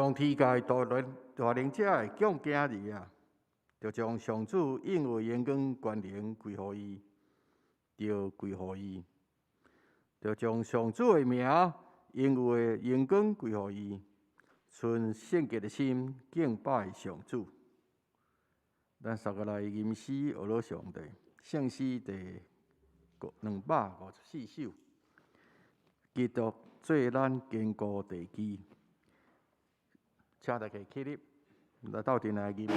上天界大能大能者的强囝兒啊，著將上主應有的榮光權能歸予伊，著歸予伊，著將上主的名應有的榮光歸予伊，存聖潔的心敬拜上主。咱三個來吟詩學樂上帝，聖詩第254首，基督做咱堅固地基，請大家起立，來鬥陣來吟。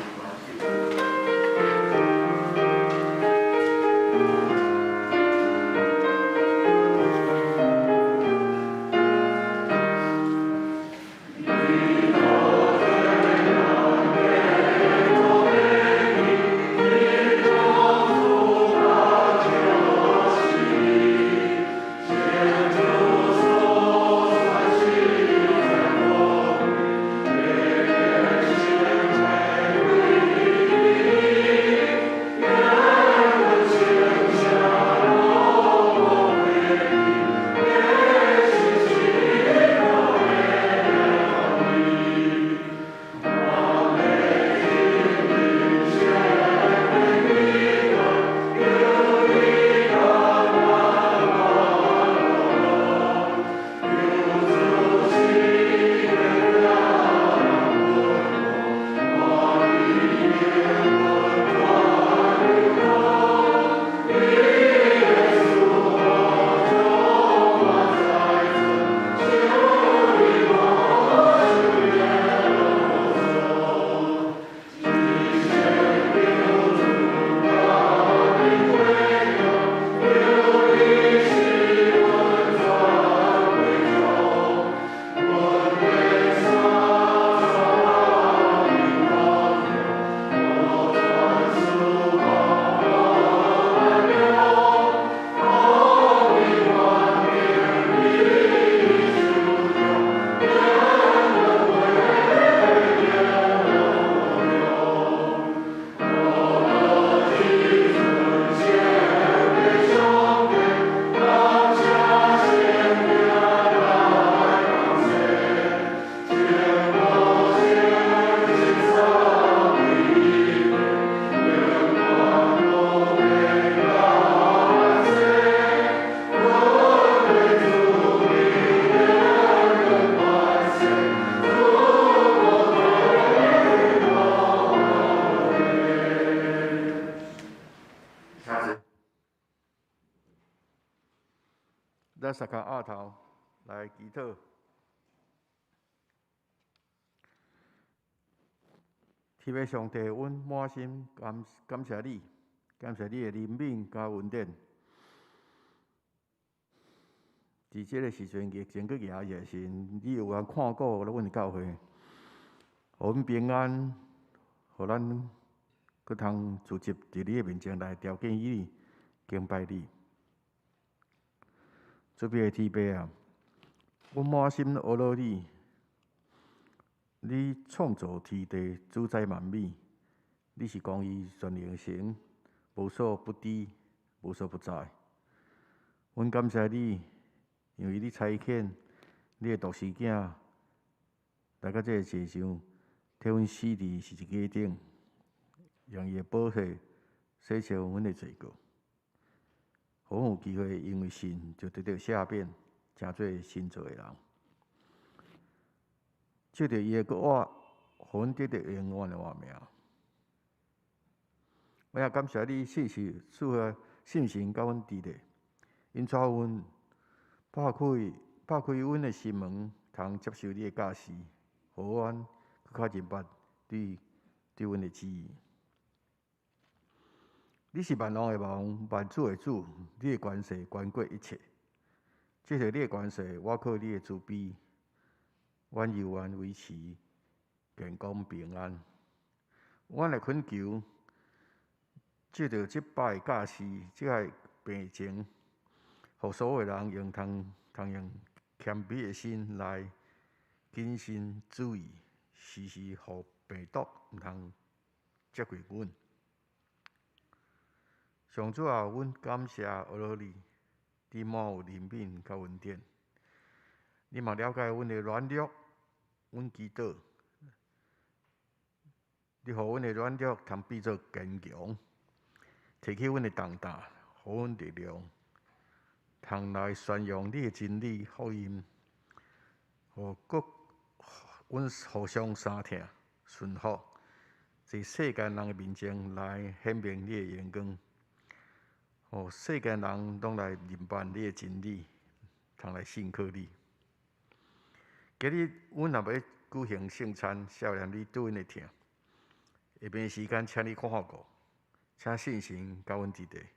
咱三跤額頭來祈禱。天父上帝，阮滿心感感謝你，感謝你的憐憫佮恩典。佇這个時陣疫情閣嚴的時陣，你有閒看顧阮的教會，予阮平安，予咱閣通聚集佇你的面前來朝見你、敬拜你。慈悲的天父啊，阮滿心阿羅你，你創造天地，主宰萬物，你是公義全能神，無所不知，無所不在。阮感謝你，因為你差遣你的獨生囝來到這个世上，替阮死佇十字架頂，用伊的寶血洗清阮的罪過。予阮有機會，因為信就得著赦免，成做新造的人。藉著伊的復活，予阮得著永遠的活命。我也感謝你，信實賜予信心佮阮佇咧，𪜶帶阮拍開拍開阮的心門，通接受你的教示，予阮閣較認捌你對阮的旨意。你是萬王的王，萬主的主，你的權勢懸過一切。藉著你的權勢，我靠你的慈悲，阮猶原維持健康平安。阮來懇求，藉著這擺教示，這个病情，予所有人用通通用謙卑的心來謹慎注意，時時予病毒毋通接近阮。上主啊，阮感謝阿羅你，你滿有憐憫佮恩典。你嘛了解阮的軟弱，阮祈禱，你予阮的軟弱通變做堅強，提起阮的重擔，予阮力量，通來宣揚你的真理福音，予閣阮互相相疼順服，佇世間人的面前來顯明你的榮光，予世間人攏來認捌你的真理，通來信靠你。今日阮若欲舉行聖餐，少年你對阮的疼。下暝時間，請你看看顧，請聖神佮阮佇咧，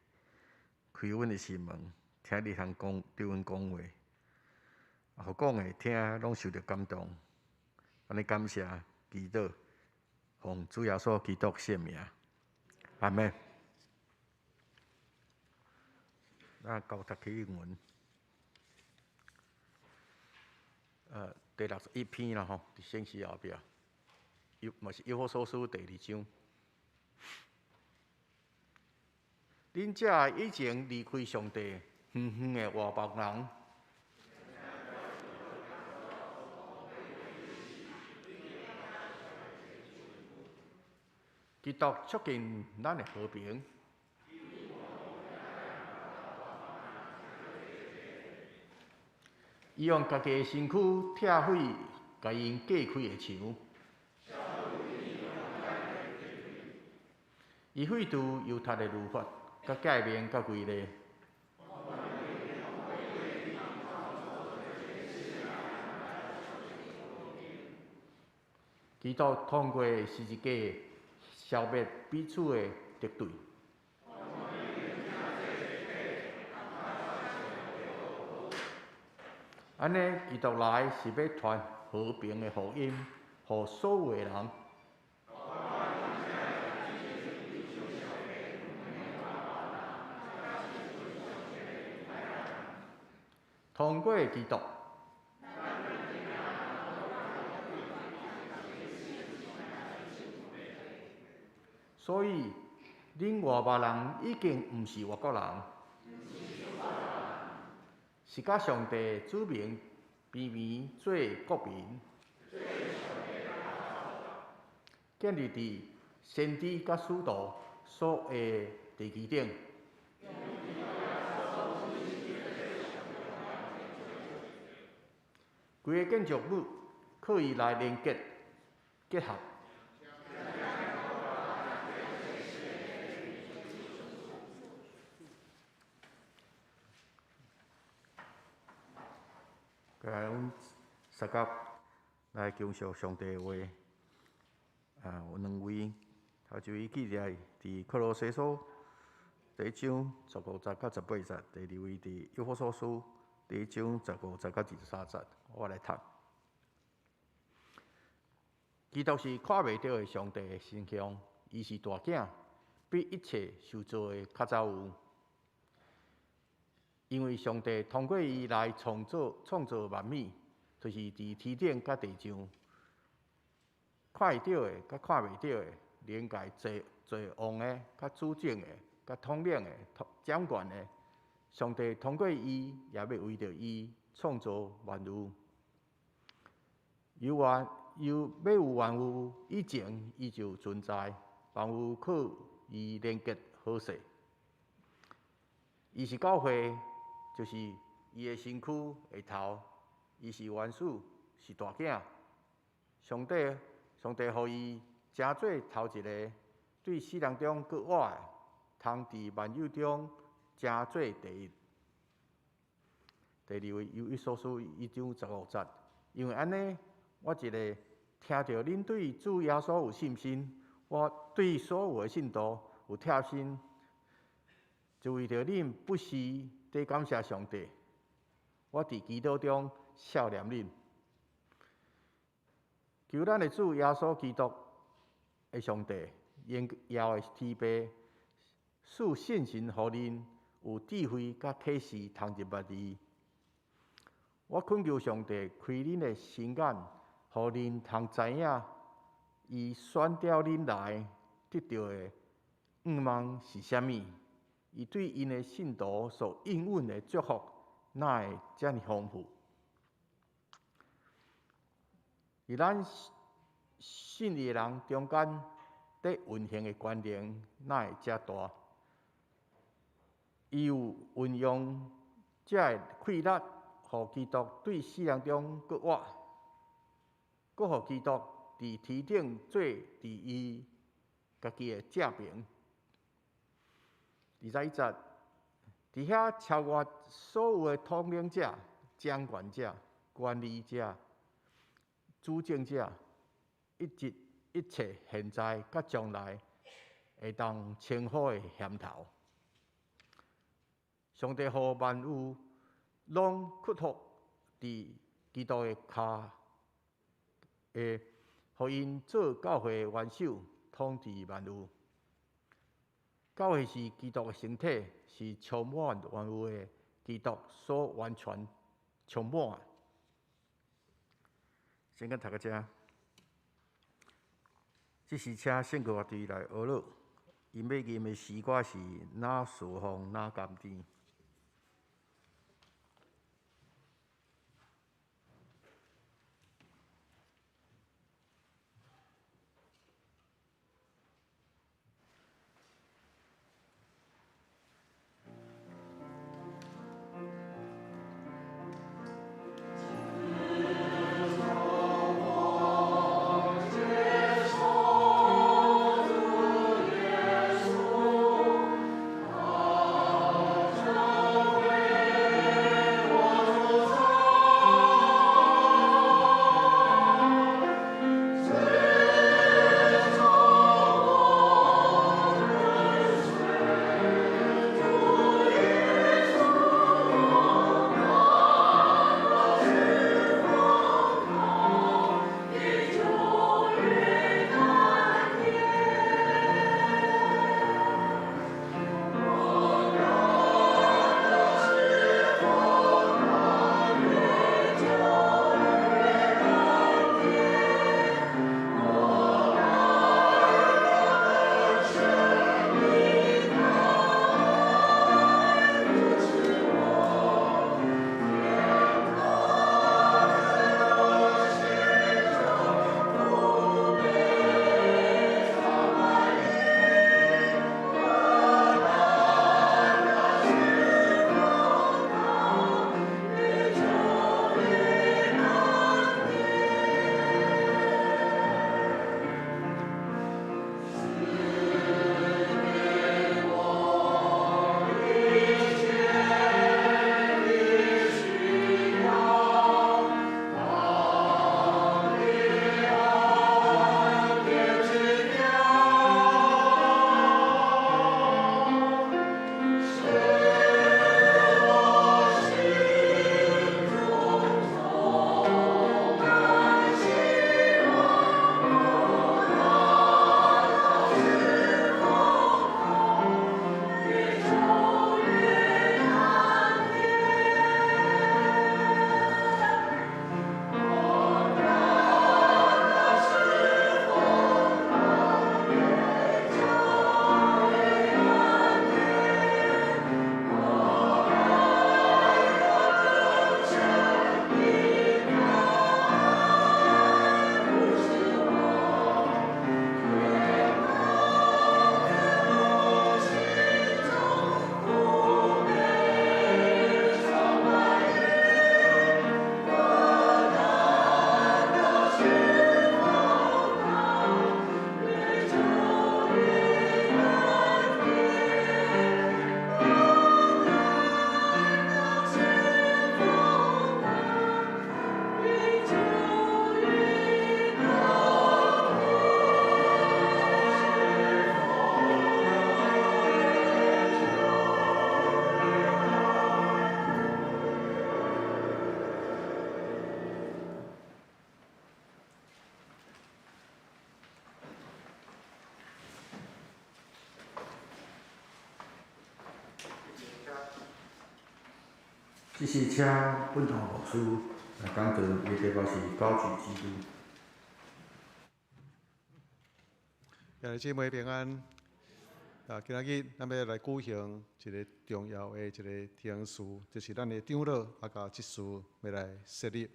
開阮的心門，聽你通講對阮講話，予講的聽攏受著感動。按呢感謝祈禱，奉主耶穌基督聖名，阿們。咱交讀起經文，第61篇啦吼，佇聖詩後壁。嘛是以弗所書第二章。恁這以前離開上帝遠遠的外邦人，基督促進咱的和平。伊用家己的身軀拆毀共𪜶隔開的牆。伊廢除猶太的律法、佮誡命、佮規例。基督通過十字架消滅彼此的敵對。按呢，基督來是欲傳和平的福音，予所有的人。通過基督，所以恁外邦人已經毋是外國人，是佮上帝子民平平做國民，建立佇先知佮使徒所下的地基頂。規个建築物靠伊來連結結合。過來，阮相佮來感謝上帝的話。啊，有兩位，頭一位記載佇歌羅西書第一章15節到18節，第二位佇以弗所書第一章15節到23節，我來讀。基督是看袂著的上帝的形象，伊是大囝，比一切受造的較早有。因為上帝通過伊來創造創造萬物，就是佇天頂佮地上，看會著的佮看袂著的，靈界做做王的、佮主政的、佮統領的、掌權的，上帝通過伊，也欲為著伊創造萬有。猶萬猶欲有萬有以前，伊就存在，萬有靠伊連結好勢。伊是教會，就是伊的身軀的頭，伊是元始，是大囝。上帝，上帝予伊成做頭一个，對死人中閣活的，通佇萬有中成做第一。第二位以弗所書一章15節，因為按呢，我一个聽著恁對主耶穌有信心，我對所有的信徒有貼心，就為著恁不時佇感謝上帝，我佇祈禱中想念恁，求咱的主耶穌基督的上帝，榮耀的天父，賜聖神予恁有智慧佮啟示，通認捌伊。我懇求上帝開恁的心眼，予恁通知影伊選召恁來得著的願望是啥物。伊對𪜶的信徒所應允的祝福，哪會遮爾豐富？佇咱信伊的人中間，佇運行的權能哪會遮大？伊有運用這个氣力，予基督對死人中閣活，閣予基督佇天頂坐佇伊家己的正爿。21節，佇遐超越所有的統領者、掌權者、管理者、主政者，以及一切現在佮將來會當稱呼的銜頭。上帝予萬有攏屈服佇基督的跤下，予𪜶做教會的元首，統治萬有。教會是基督的身體，是充滿萬有的基督所完全充滿的。先甲讀到遮。這時請聖歌樂隊來學樂，𪜶欲吟的詩歌是《哪事奉哪甘甜》。這時請本堂牧師來講道，伊的題目是高舉基督。兄弟姊妹平安。啊，今仔日咱欲來舉行一个重要的一个程序，就是咱的長老啊，佮執事欲來設立。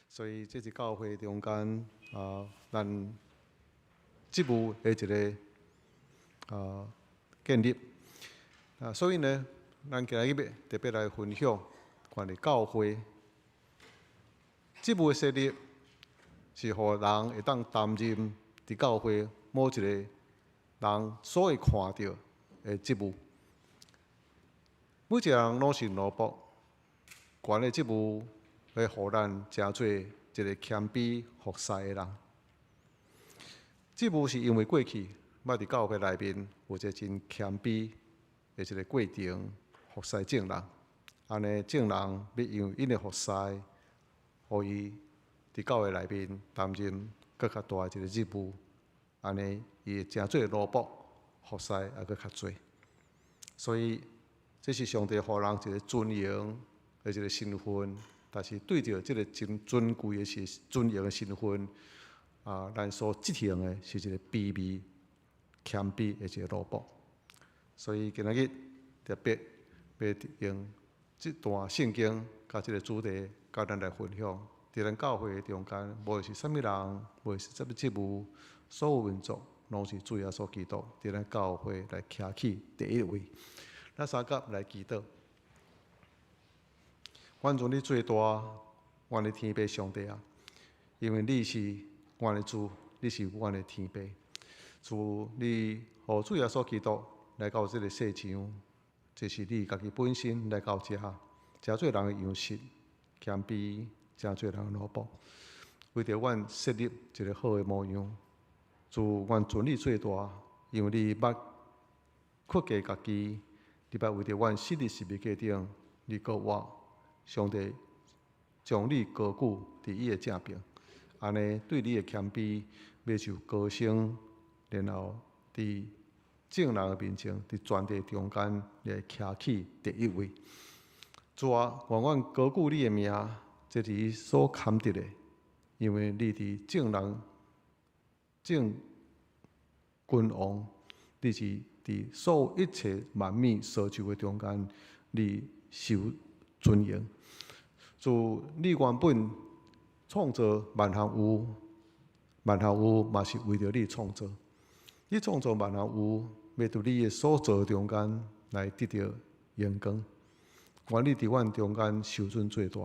所以這是教會中間啊，咱職務的一个建立。啊，所以呢，咱今日欲特別來分享關於教會職務的設立，是予人會當擔任佇教會某一個人所會看著的職務。每一個人攏是奴僕，懸的職務會予咱成做一個謙卑服侍的人。職務是因為過去捌佇教會內面有一個真謙卑的一個過程，服侍眾人。按呢，眾人欲因為𪜶的服侍，予伊佇教會內面擔任閣較大的一個職務，按呢，伊會成做奴僕，服侍也閣較濟。所以，這是上帝予人一個尊榮的一個身份，但是對著這個真尊貴的是尊榮的身份，啊，咱所執行的是一個卑微、謙卑的一個奴僕。所以今仔日特別欲用這段聖經佮這個主題，佮咱來分享。佇咱教會中間，無論是啥物人，無論是啥物職務，所有民族，攏是主耶穌基督佇咱教會來徛起第一位。咱三甲來祈禱。阮尊你最大，阮的天父上帝啊！因為你是阮的主，你是阮的天父。主，你予主耶穌基督來到這個世上，這是你家己本身來到遮，成做人的樣式，謙卑，成做人的奴僕，為著阮設立一個好的模樣。主，阮尊你最大，因為你捌屈低家己，你捌為著阮死佇十字架頂，你閣活，上帝將你高舉佇伊的正爿，按呢對你的謙卑，欲受高升，然後佇眾人的面前，佇全地中間來徛起第一位。主啊，願阮高舉你的名，這是你所堪得的，因為你佇眾人、眾君王，你是佇所有一切萬物所造的中間，你受尊榮。主，你原本創造萬項有，萬項有嘛是為著你創造。你創造萬項有，欲佇你的所造中間來得著榮光。願你佇阮中間受尊最大，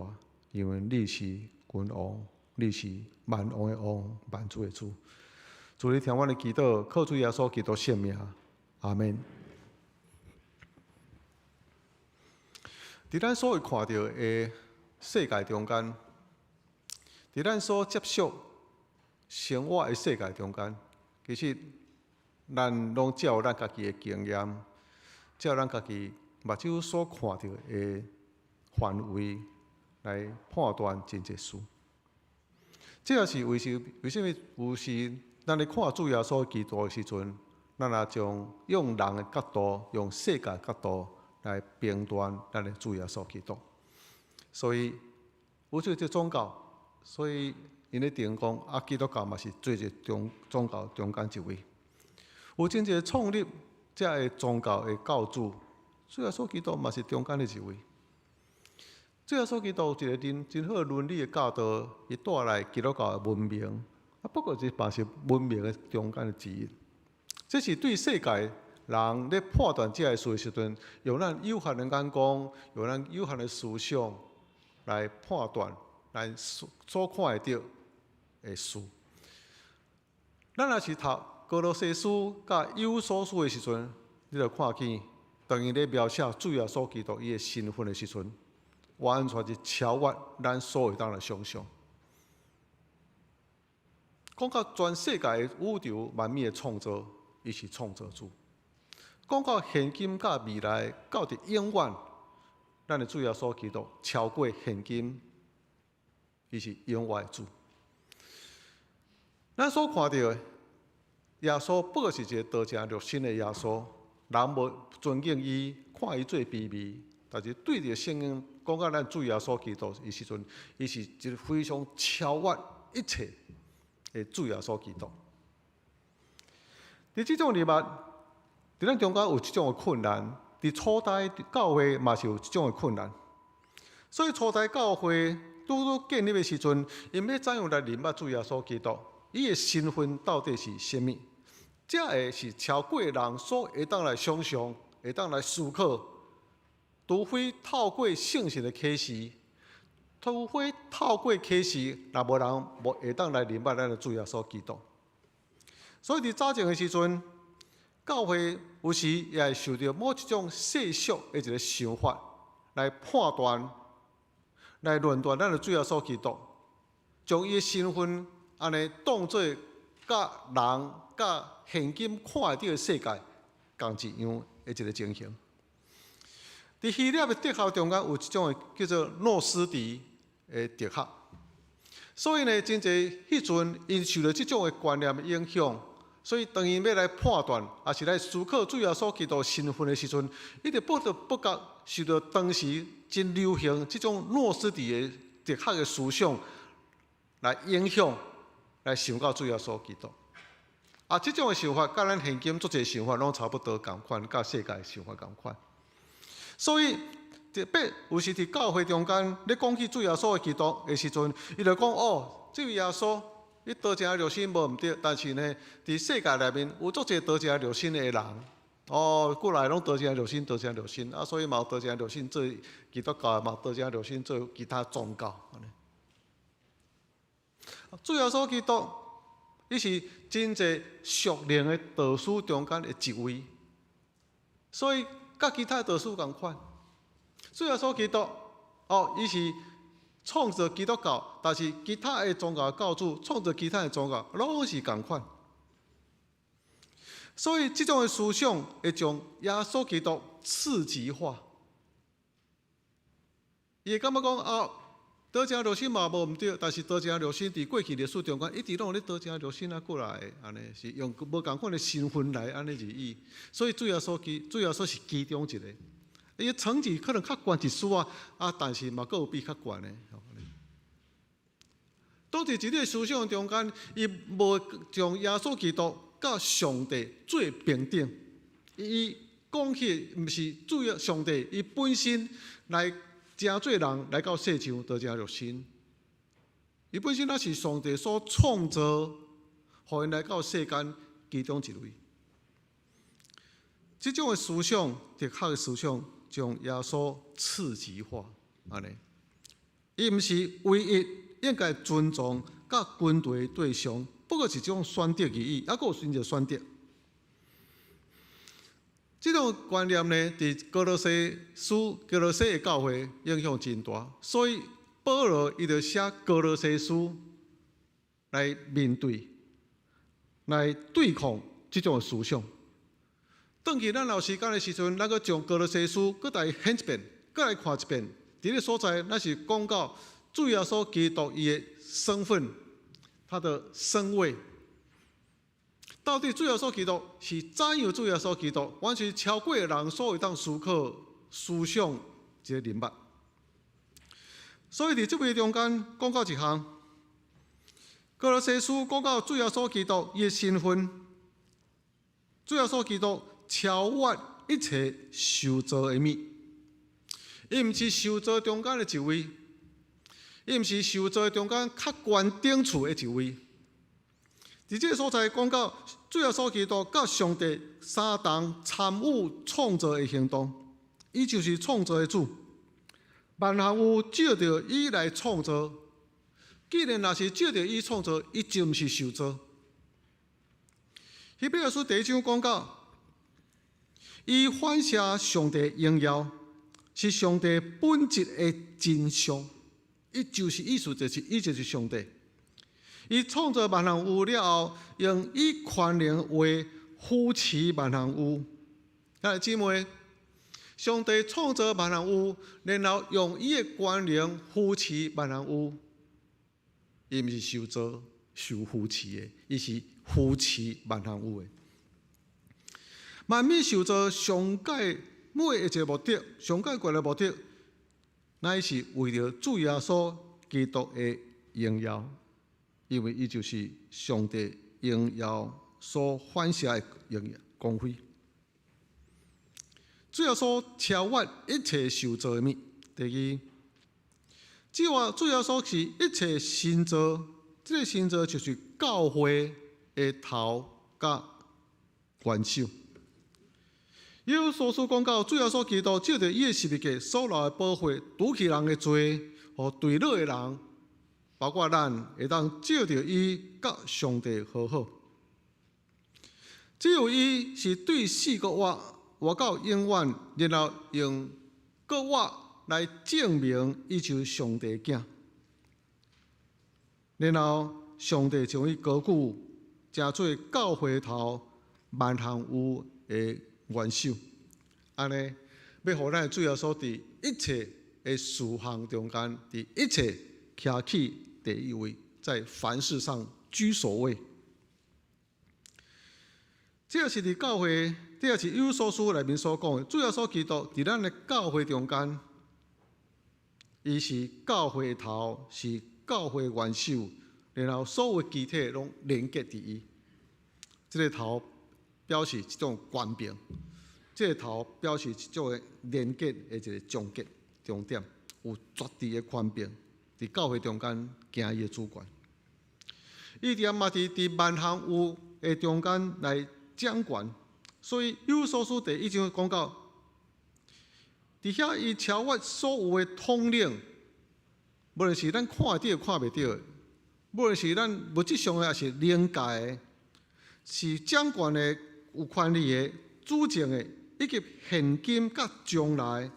因為你是君王，你是萬王的王，萬主的主。主，你聽阮的祈禱，靠主耶穌基督聖名，阿們。佇咱所會看著的世界中間，佇咱所接觸生活的世界中間，其實咱攏照咱家己的經驗，照咱家己目睭所看著的範圍來判斷真濟事。這也是為啥物有時咱咧看主耶穌基督的時陣，咱也將用人的角度、用世界角度來評斷咱的主耶穌基督。所以有這個宗教，所以𪜶咧定講啊，基督教嘛是做一個宗教中間一位。有真濟創立這个宗教的教主，主耶穌基督嘛是中間的一位。主耶穌基督有一個真真好倫理的教導，伊帶來基督教的文明。啊，不過這嘛是文明的中間的之一。這是對世界人咧判斷這个事的時陣，用咱有限的眼光，用咱有限的思想來判斷，咱所看會著的事。咱若是讀歌羅西書佮以弗所書的時陣，你就看見，當伊咧描寫主耶穌基督伊的身份的時陣，完全是超越咱所會當來想像。講到全世界的宇宙萬物的創造，伊是創造主；講到現今佮未來，到佇永遠，咱的主耶穌基督超過現今，伊是永活的主。咱所看著的耶穌，不過是一個道成肉身的耶穌，人無尊敬伊，看伊做卑微，但是對著聖經講到咱主耶穌基督的時陣，伊是一個非常超越一切的主耶穌基督。佇這種禮物，佇咱中間有這種的困難，佇初代教會嘛是有這種的困難。所以初代教會拄拄建立的時陣，𪜶欲怎樣來認捌主耶穌基督？伊的身份到底是啥物？這個是超過人所會當來想像，會當來思考。除非透過聖神的啟示，除非透過啟示，若無人無會當來明白咱的主耶穌基督。所以佇早前的時陣，教會有時也會受著某一種世俗的一个想法來判斷、來論斷咱的主耶穌基督，將伊的身份按呢當做佮人佮現今看會著的世界仝一樣的一个情形。佇希臘的哲學中間有一種的叫做諾斯底的哲學，所以呢，真濟彼陣𪜶受著這種的觀念的影響，所以當𪜶欲來判斷，抑是來思考主耶穌基督身份的時陣，伊就不得不覺受著當時真流行這種諾斯底的哲學的思想來影響，來想到主耶穌基督。啊，這種的想法，佮咱現今足濟想法攏差不多仝款，佮世界想法仝款。所以，特別有時佇教會中間，咧講起主耶穌的基督的時陣，伊就講哦，這位耶穌，伊道成肉身無毋對，但是呢，佇世界內面有足濟道成肉身的人，哦，過來攏道成肉身，道成肉身，啊，所以嘛有道成肉身做基督教，嘛有道成肉身做其他宗教。主耶穌基督，伊是真濟屬靈的導師中間的一位，所以佮其他導師仝款。主耶穌基督，哦，伊是創造基督教，但是其他的宗教教主創造其他的宗教，攏是仝款。所以這種的思想會將耶穌基督次級化。伊會感覺講啊，道成肉身嘛無毋對，但是道成肉身佇過去歷史中間一直攏有咧道成肉身啊過來的，按呢是用無仝款的身份來按呢而已。所以主耶穌是其中一個，伊的層級可能較懸一絲仔，啊，但是嘛閣有比較懸的。當佇這个思想中間，伊無將耶穌基督佮上帝做平等，伊講起毋是主要上帝，伊本身來成做人來到世上，道成肉身。伊本身乃是上帝所創造，予𪜶來到世間其中一位。這種的思想，哲學的思想，將耶穌次級化，按呢，伊毋是唯一應該尊重佮跟隨對象，不過是這種選擇而已，猶閣有選擇選擇。這種觀念呢，佇歌羅西書、歌羅西的教會影響真大，所以保羅伊就寫歌羅西書來面對、來對抗這種思想。轉去咱有時間的時陣，咱閣將歌羅西書閣來掀一遍，閣來看一遍。佇這个所在，咱是講到主耶穌基督伊的身份、他的身位。到底主耶穌基督是怎樣？主耶穌基督完全超過人所會當思考、思想一个人物。所以佇這位中間講到一項，歌羅西書講到主耶穌基督伊的身份，主耶穌基督超越一切受造的物，伊毋是受造中間的一位，伊毋是受造中間較懸頂次的一位。佇這个所在講到主耶穌基督佮上帝相同參與創造的行動，伊就是創造的主，萬項有藉著伊來創造。既然若是藉著伊創造，伊就毋是受造。希伯來書第一章講到，伊反射上帝榮耀，是上帝本質的真相。伊就是意思就是，伊就是上帝。伊創造萬項有了後，用伊權能話扶持萬項有。兄弟姊妹，上帝創造萬項有，然後用伊的權能扶持萬項有。伊毋是受造、受扶持的，伊是扶持萬項有的。萬物受造上蓋尾的一个目的，上蓋懸的目的，乃是為著主耶穌基督的榮耀。因為伊就是上帝榮耀所反射的榮耀光輝。主耶穌超越一切受造的物。第二，主耶穌是一切新造，這个新造就是教會的頭佮元首。以弗所書講到，主耶穌基督藉著伊的十字架所流的寶血，除去人的罪，予墜落的人，包括咱，會當藉著伊佮上帝和好。只有伊是對死閣活，活到永遠，然後用閣活來證明伊就是上帝囝。然後上帝將伊高舉，成做教會頭萬項有的元首。按呢，欲予咱的主耶穌佇一切的事項中間，佇一切徛起第一位，在凡事上居首位。這是佇教會，這也是以弗所書內面所講的。主耶穌基督佇咱的教會中間，伊是教會頭，是教會元首，然後所有肢體攏連結佇伊。這个頭表示一種權柄，這个頭表示一種的連結的一个終結終點，有絕對的權柄佇教會中間行伊的主權。伊佇嘛佇佇萬項有的中間來掌權，所以以弗所書第一章講到，佇遐伊超越所有的統領，無論是咱看會著看袂著的，無論是咱物質上的，抑是靈界的，是掌權的、有權力的、主政的，以及現今佮將來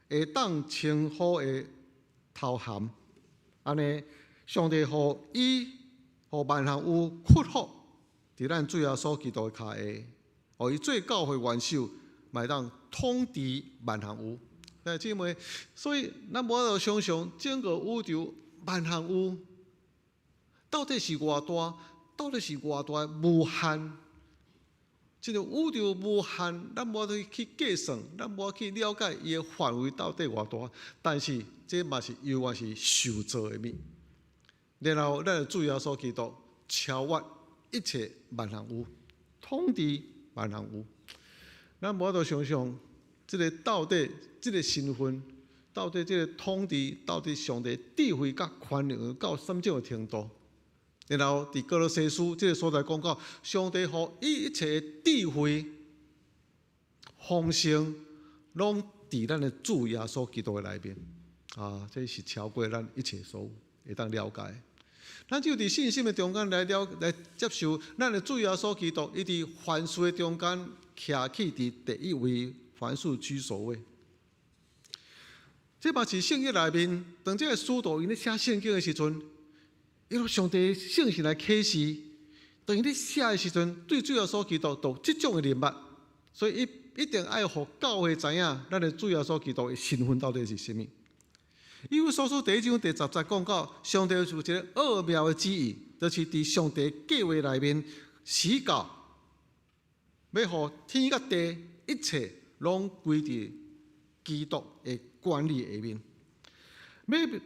會當稱呼的頭銜。按呢，上帝予伊予萬項有屈服佇咱主耶穌基督的跤下，予伊做教會元首，嘛會當統治萬項有。兄弟姊妹，所以咱無法度想象整個宇宙萬項有，到底是偌大？到底是偌大無限？這个宇宙無限，咱無法度去計算，咱無法去了解伊的範圍到底偌大。但是這嘛是猶原是受造的物。然後咱的主耶穌基督超越一切萬項有，統治萬項有。咱無法度想象，這个到底這个身份，到底這个統治，到底上帝智慧佮權能到啥物種的程度？然後佇歌羅西書這个所在講到，上帝予伊一切的智慧、豐盛，攏佇咱的主耶穌基督的內面。啊，這是超過咱一切所有會當了解。咱只有佇信心的中間來了來接受咱的主耶穌基督，伊佇凡事的中間徛起佇第一位，凡事居首位。這嘛是聖經內面，當這个使徒𪜶咧寫聖經的時陣，因為上帝聖神來啟示，當伊咧寫的時陣，對主耶穌基督就這種的認捌，所以伊一定愛予教會知影，咱的主耶穌基督的身份到底是啥物。以弗所書第一章第十節講到，上帝有一个奧妙的旨意，就是佇上帝計劃內面，時到欲予天佮地一切攏歸佇基督的管理下面，欲予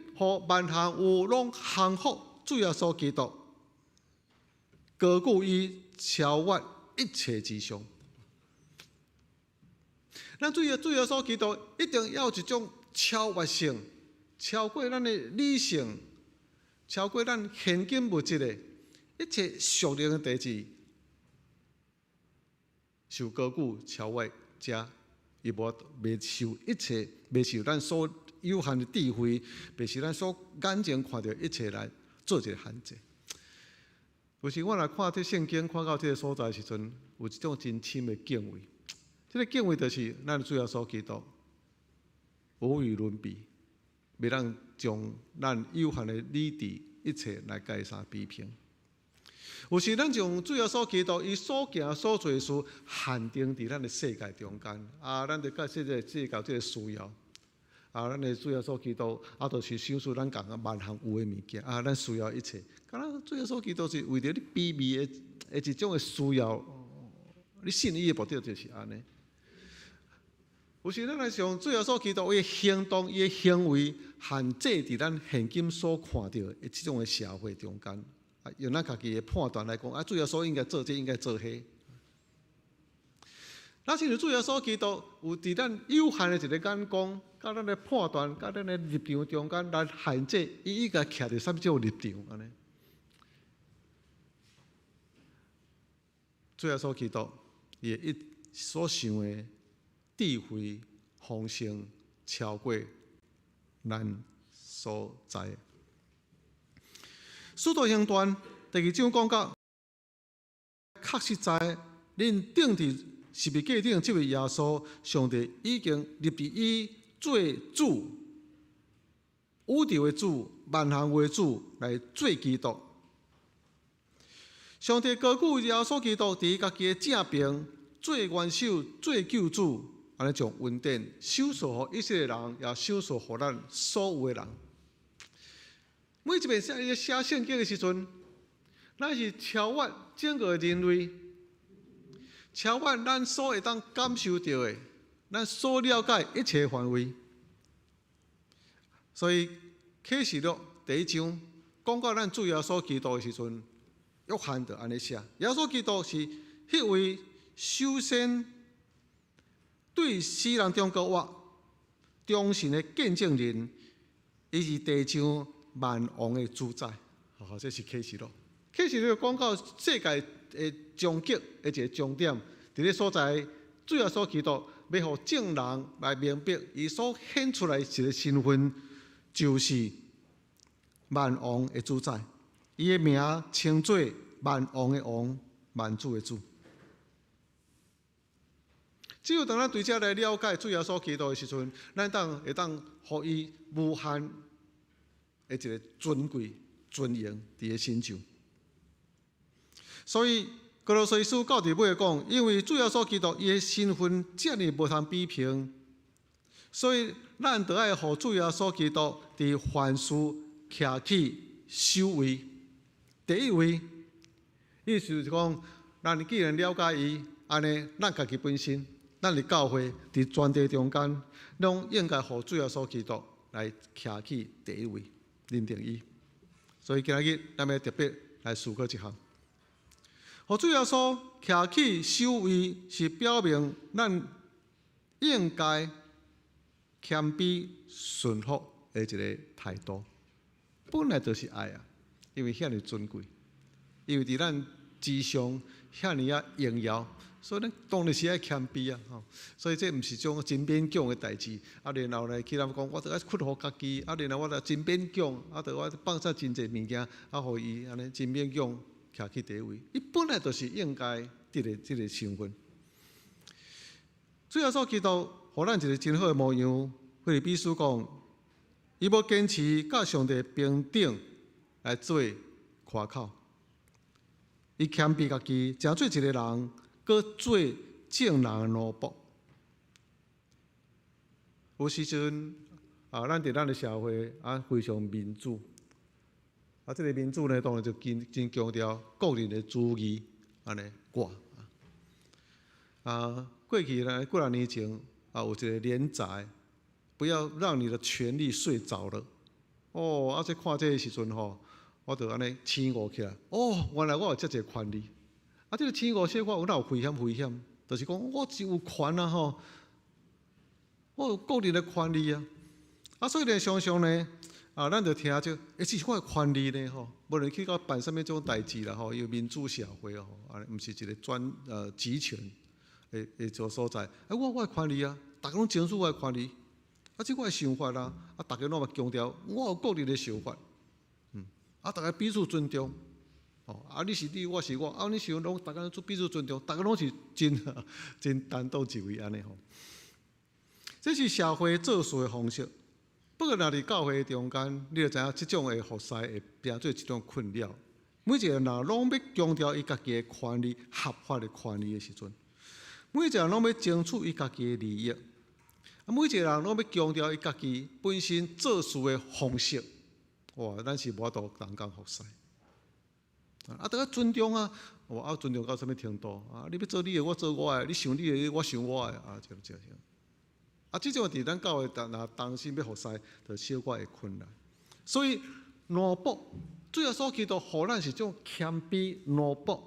萬項有攏降服主耶穌基督，高舉伊超越一切之上。咱主耶穌基督一定要有一種超越性，超過咱的理性，超過咱現今物質的一切屬靈的代誌，受高舉超越這，伊無袂受一切，袂受咱所有限的智慧，袂受咱所眼前看著一切來做一个限制。有時我若看這聖經，看到這个所在的時陣，有一種真深的敬畏。這个敬畏就是咱主耶穌基督無與倫比，袂當將咱有限的理智一切來共伊相比拼。有時咱將主耶穌基督伊所行所做的事限定佇咱的世界中間，啊，咱就佮這个世界這个需要，啊，咱的主耶穌基督啊，就是賞賜咱共萬項有的物件，啊，咱需要一切。敢若主耶穌基督是為著你卑微的的一種的需要，你信伊的目的就是按呢。有時咱來想主耶穌基督伊的行動、伊的行為，限制佇咱現今所看著的這種的社會中間，啊，用咱家己的判斷來講，啊，主耶穌應該做這，應該做彼。若是主耶穌基督有佇咱有限的一个眼光，佮咱的判斷，佮咱的立場中間來限制，伊應該徛佇啥物種立場按呢？主耶穌基督伊的一所想的智慧豐盛超過咱所知的。使徒行傳第二章講到，確實在恁釘佇十字架頂這位耶穌，上帝已經立置伊做主，宇宙的主，萬項的主來做基督。上帝高舉耶穌基督佇伊家己的正爿，做元首、做救主，按呢將恩典賞賜予以色列人，也賞賜予咱所有的人。每一遍寫寫聖經的時陣，咱是超越整個人類，超越咱所會當感受著的，咱所了解一切範圍。所以啟示錄第一章講到咱主耶穌基督的時陣，約翰就按呢寫：耶穌基督是彼位首先對死人中復活、忠信的見證人，伊是地上萬王的主宰。好，這是啟示錄。啟示錄講到世界的終極的一個終點，佇咧所在，主耶穌基督欲予眾人來明白，伊所顯出來一個身份，就是萬王的主宰。伊的名稱做萬王的王，萬主的主。只有當咱對這來了解主耶穌基督的時陣，咱當會當予伊無限的一個尊貴、尊榮佇伊身上。所以，歌羅西書到佇尾講，因為主耶穌基督伊的身份遮爾無通比評，所以咱著愛予主耶穌基督佇凡事徛起首位、第一位。意思就是講，咱既然了解伊，按呢，咱家己本身，咱佇教會佇全地中間，攏應該予主耶穌基督來徛起第一位，認定伊。所以今仔日咱欲特別來思考一項。予主耶穌徛起首位，是表明咱應該謙卑順服的一個態度。本來就是愛啊，因為遐爾尊貴，因為佇咱之上遐爾仔榮耀，所以咱當然是愛謙卑啊！吼，所以這毋是種真勉強的代誌。啊，然後呢，起來講，我著愛屈服家己，啊，然後我著真勉強，啊，著我放下真濟物件，啊，予伊按呢真勉強徛起第一位。伊本來就是應該得的這個身份。主耶穌基督予咱一個真好的模樣，腓立比書講，伊無堅持佮上帝平等來做誇口，伊謙卑家己，成做一個人，閣做眾人的奴僕。有時陣啊，咱佇咱的社會啊，非常民主。啊，這個民主呢，當然就真真強調個人的主義，按呢我。啊，過去呢幾若年前啊，有一個連載，不要讓你的權利睡著了。哦，啊，這看這个時陣吼，我就按呢醒悟起來。哦，原來我有遮濟權利。啊，這個醒悟小可有哪有危險？危險，就是講我真有權啊吼，我有個人的權利啊。啊，所以呢，常常呢，啊，咱就聽著，欸，這是我的權利呢吼，無論去到辦啥物種代誌啦吼，因為民主社會吼，啊，毋是一個專集權的的做所在。啊，我的權利啊，逐家攏爭取我的權利，啊，這我的想法啊，啊，逐家攏嘛強調我有個人的想法，啊，逐家彼此尊重，哦，啊，你是你，我是我，啊，你想攏逐家攏彼此尊重，逐家攏是真真擔當一位按呢吼。這是社會做事的方式。不過，若佇教會中間，你就知影這種的服侍會變做一種困擾。每一個人若攏欲強調伊家己的權利、合法的權利的時陣，每一個人攏欲爭取伊家己的利益，啊，每一個人攏欲強調伊家己本身做事的方式，哇，咱是無法度同工服侍。啊，著愛尊重啊！哇，啊，尊重到啥物程度？啊，你欲做你的，我做我的；你想你的，我想我的，啊，這這樣。啊，這種佇咱教會，若重新欲服侍，就小可會困難。所以奴僕，主耶穌基督予咱是種謙卑奴僕，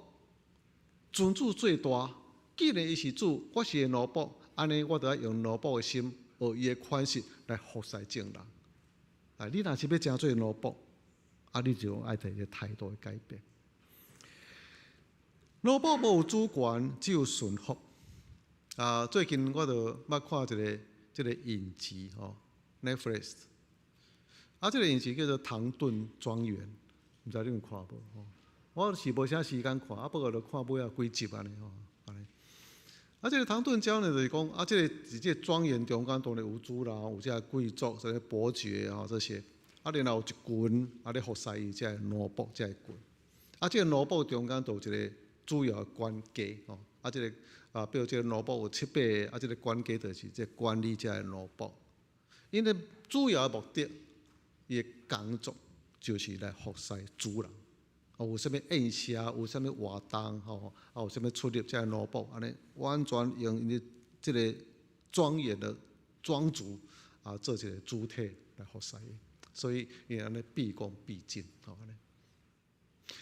尊主最大。既然伊是主，我是伊奴僕，按呢，我著愛用奴僕的心，學伊的款式來服侍眾人。啊，你若是欲成做奴僕，啊，你就愛一個態度的改變。奴僕無主權，只有順服。啊，最近我就捌看一个這个影集吼，Netflix。啊，這个影集叫做《唐頓莊園》，毋知你有看無吼？我是無啥時間看，啊，不過就看尾仔幾集按呢吼，按呢。啊，這个唐頓莊園就是講，啊，這个佇這个莊園中間當然有主人，有這个貴族、這个伯爵吼這些。啊，然後有一群啊咧服侍伊這个奴僕這个群。啊，這个奴僕中間就有一个主要的管家吼。啊，這个啊，比如這个奴僕有七八个，啊，這个管家就是這管理這个奴僕。𪜶的主要的目的，伊的工作就是來服侍主人。哦，有啥物宴席，有啥物活動，吼，啊，有啥物出入，這个奴僕按呢完全用𪜶的這个莊園的莊主啊，做一个主體來服侍伊，所以伊按呢畢恭畢敬，吼按呢。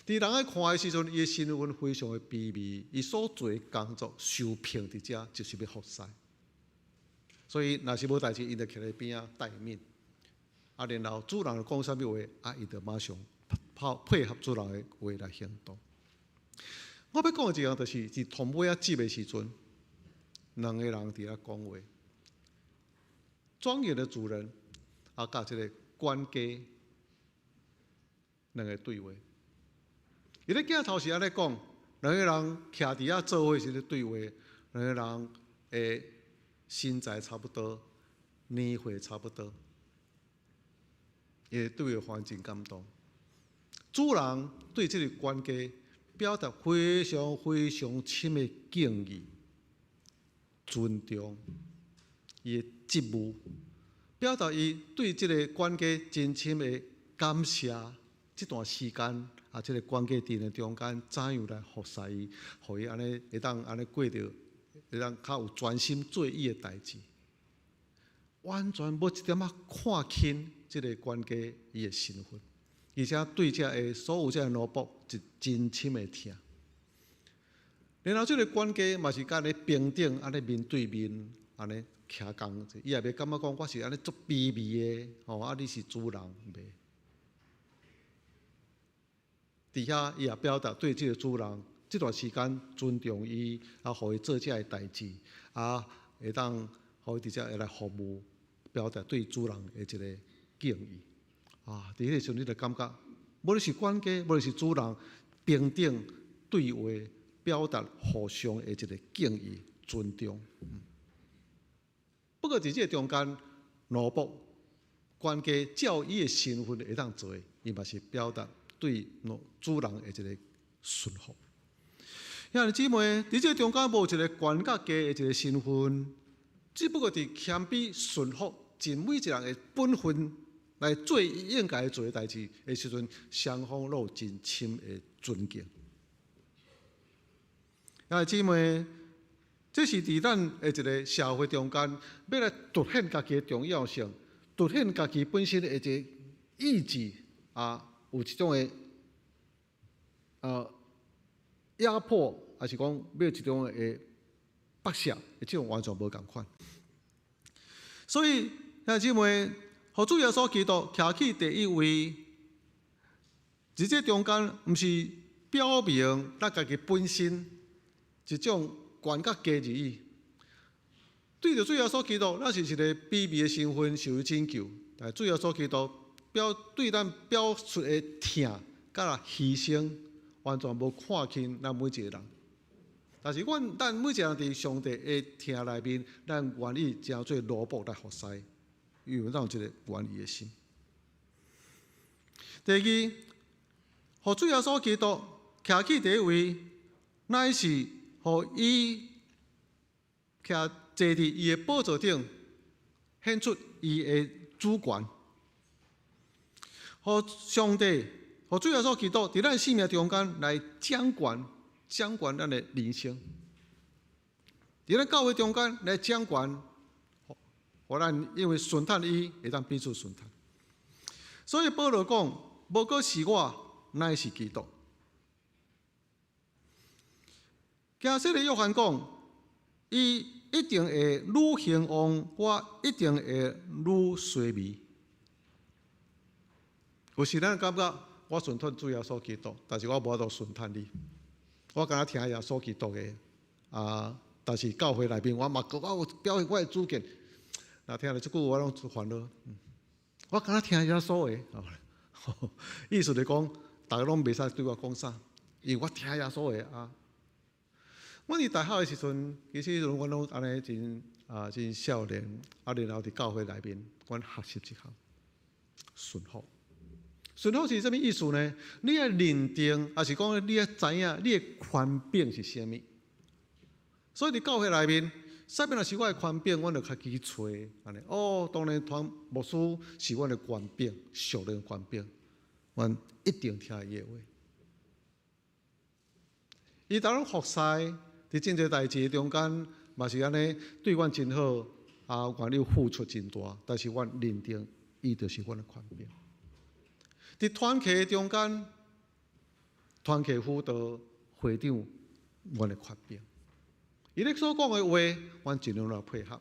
佇人愛看的時陣，伊的身份非常的卑微，伊所做的工作受聘佇遮就是欲服侍。所以若是無代誌，伊就徛佇邊仔待命。啊，然後主人講啥物話，啊，伊就馬上配合主人的話來行動。我欲講的一樣就是，佇頭尾仔集的時陣，兩个人佇遐講話。莊園的主人啊，佮這个管家兩个對話。伊咧鏡頭是按呢講，兩个人徛佇遐做伙時咧對話，兩个人的身材差不多，年歲差不多，伊對話環境感動。主人對這个管家表達非常非常深的敬意、尊重，伊的職務，表達伊對這个管家真深的感謝。這段時間啊，這个管家佇𪜶中間怎樣來服侍伊，予伊按呢會當按呢過著，會當較有專心做伊的代誌，完全無一點仔看輕這个管家伊的身份，而且對這个所有這个奴僕是真深的疼。然後這个管家嘛是佮按呢平等，按呢面對面，按呢徛仝，伊也袂感覺講我是按呢足卑微的，吼啊你是主人，袂。佇遐伊也表達對這个主人這段時間尊重伊，啊，予伊做這个代誌，啊，會當予伊佇遮會來服務，表達對主人的一个敬意。啊，佇彼个時陣你就感覺，無論是管家，無論是主人，平等對話，表達互相的一个敬意、尊重。不過佇這个中間，奴僕管家照伊的身份會當做的，伊嘛是表達對主人的一个順服。兄弟姊妹，佇這个中間無一个懸佮低的一个身份，只不過佇謙卑順服，盡每一个人的本分來做伊應該做的代誌的時陣，雙方攏有真深的尊敬。兄弟姊妹，這是佇咱的一个社會中間，欲來凸顯家己的重要性，凸顯家己本身的一个意志啊，有一種的壓迫，抑是講欲一種的剝削，這種完全無仝款。所以兄弟姊妹，予主耶穌基督徛起第一位，佇這中間，毋是表明咱家己本身一種懸佮低而已。對著主耶穌基督，咱是一个卑微的身份受伊拯救，但主耶穌基督表對咱表出的疼，佮犧牲，完全無看輕咱每一个人。但是，阮咱每一个人佇上帝的疼內面，咱願意成做奴僕來服侍，因為咱有這个願意的心。第二，予主耶穌基督徛起第一位，乃是予伊徛坐佇伊的寶座頂，顯出伊的主權。予上帝，予主耶穌基督佇咱生命中間來掌權，掌權咱的人生。佇咱教會中間來掌權，予咱因為順服伊，會當彼此順服。所以保羅講，無閣是我，乃是基督。行洗禮約翰講，伊一定會愈興旺，我一定會愈衰微。有時咱感覺我順服主耶穌基督，但是我無法度順服你。我敢若聽耶穌基督的啊，但是教會內面我嘛閣有表現我的主見。若聽著這句話，我攏足煩惱。我敢若聽耶穌的，意思就講，逐家攏袂使對我講啥，因為我聽耶穌的啊。阮佇大學的時陣，其實阮攏按呢真啊真少年，啊然後佇教會內面，阮學習一項順服。順服是啥物意思呢？你愛認定，抑是講你愛知影，你的權柄是啥物？所以佇教會內面，啥物若是我的權柄，阮就較去揣按呢。哦，當然團牧師是阮的權柄，屬靈權柄，阮一定聽伊的話。伊當咧服侍，佇真濟代誌中間，嘛是按呢對阮真好，啊，願意付出真大，但是阮認定伊就是阮的權柄。佇團契中間，團契輔導會長，阮的權柄。伊咧所講的話，阮盡量來配合。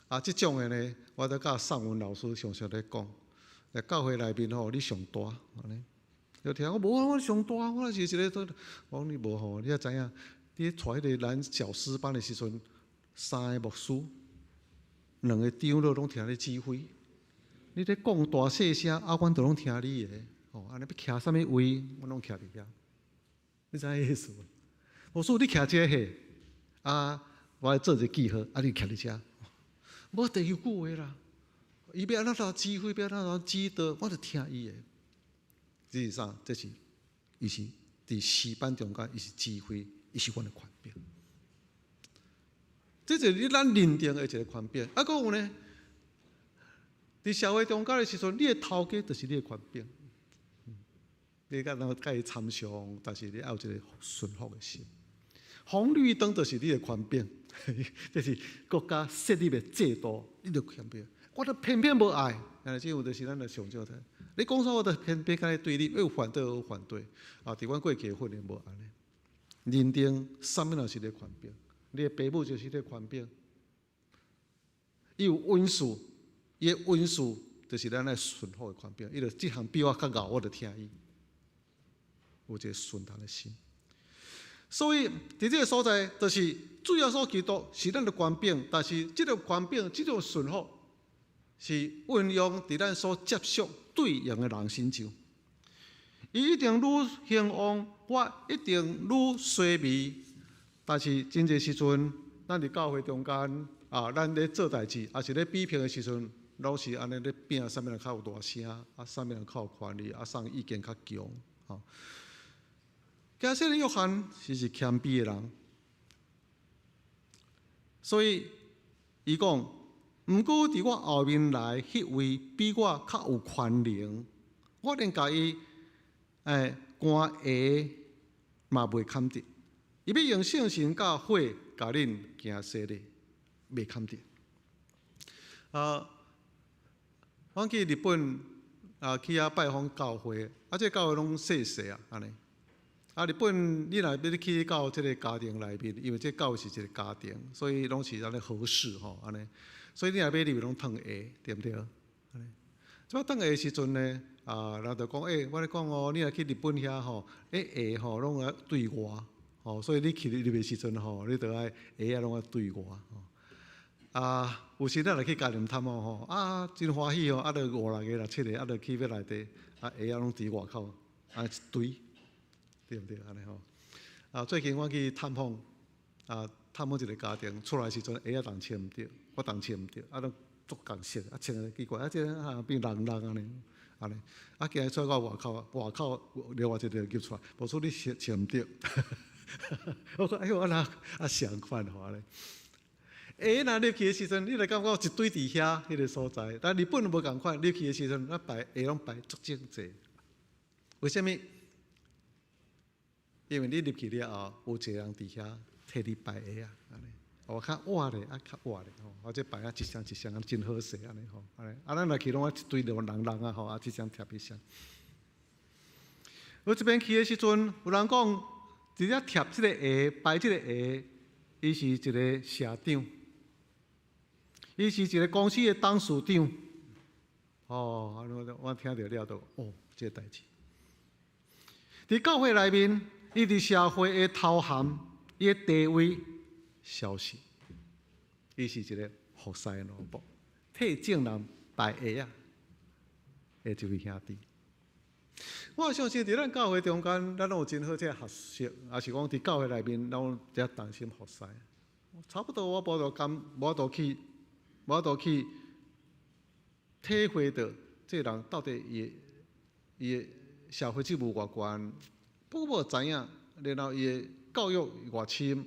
啊，這種的呢，我都佮宋文老師常常咧講，佇教會內面吼，你上大，按呢。就聽講無啊，我上大，我是一个，我講你無吼，你也知影，你帶彼个咱小詩班的時陣，三个牧師，兩个長老攏聽你指揮，你咧講大細聲，啊，阮都攏聽你的，吼，按呢欲徛啥物位，阮攏徛佇遐，你知影意思無？牧師，你徛這個，啊，我來做一个記號，啊，你徛佇遮，無第二句話啦，伊欲按怎指揮，欲按怎指導，我就聽伊的。這是啥？這是伊是佇詩班中間，伊是指揮，伊是阮的權柄。這就是你咱認定的一个權柄。啊，閣有呢？佇社會中間的時陣，你的頭家就是你的權柄。你敢若共伊參詳，但是你愛有一個順服的心。紅綠燈就是你的權柄，這是國家設立的制度，你的權柄。我都偏偏無愛，啊，這有就是咱的上少的。你講啥我都偏偏共你對立，有反對有反對。啊，佇阮過去的訓練無按呢。認定啥物人是你的權柄，你的爸母就是你的權柄。伊有恩賜，伊的恩賜就是咱來順服的權柄。伊就這項比我較𠢕，我就聽伊。有一个順從的心。所以，佇這个所在，就是主耶穌基督是咱的權柄，但是這个權柄、這種順服，是運用佇咱所接觸對應的人身上。伊一定愈興旺，我一定愈衰微。但是真濟時陣，咱佇教會中間啊，咱咧做代誌，抑是咧比拼的時陣，攏是按呢咧拼，啥物人較有大聲，啊，啥物人較有權力，啊，啥人意見較強，吼。假設約翰是謙卑的人，所以伊講，毋過佇我後面來彼位比我較有權能，我連共伊竿鞋嘛袂堪得。伊欲用聖神佮火共恁行洗禮，袂堪得。啊，阮去日本啊，去遐拜訪教會，啊，這個教會攏細細啊，按呢。啊，日本你若欲去到這个家庭內面，因為這教會是一个家庭，所以攏是按呢和式吼，按呢。所以你若欲入去攏褪鞋，對毋對？按呢。這擺褪鞋時陣呢，啊，人就講，欸，我咧講哦，你若去日本遐吼，欸鞋吼攏愛對外，吼，所以你去入去時陣吼，你著愛鞋仔攏愛對外吼。啊，有時咱若去家庭探望吼，啊，真歡喜哦，啊，著五六个、六七个，啊，著去欲內底，啊，鞋仔攏佇外口，啊，一堆。對毋對？按呢吼。啊，最近我去探訪，啊，探訪一个家庭，出來時陣鞋仔仝穿毋著，我仝穿毋著，啊，攏足仝色，啊，穿個奇怪，啊，這個啊變櫳櫳按呢，按呢，啊，今日出來到外口，外口另外一个入出來，無說你穿穿毋著。我講哎喲，啊若啊相款吼按呢。鞋若入去的時陣，你就感覺一堆佇遐彼个所在，但日本無仝款，入去的時陣，咱排鞋攏排足整齊。為啥物？因為你入去了後，有一個人佇遐替你排鞋仔，按呢。哦，較倚咧，啊，較倚咧吼，或者排啊一雙一雙啊，真好勢按呢吼，按呢。啊，咱若去攏愛一堆櫳櫳啊吼，啊，一雙貼一雙。我這邊去的時陣，有人講，佇遮貼這个鞋，排這个鞋，伊是一个社長，伊是一个公司的董事長。哦，我聽著了就，哦，這个代誌。佇教會內面，伊佇社會的頭銜，伊的地位消失。伊是一个服侍的奴僕，替眾人排鞋仔的一位兄弟。我相信佇咱教會中間，咱攏有真好這個學習，抑是講佇教會內面，攏遮同心服侍。差不多我無度感，無法度去體會著這個人到底伊的社會職務偌懸，不過我知影，然後伊的教育偌深，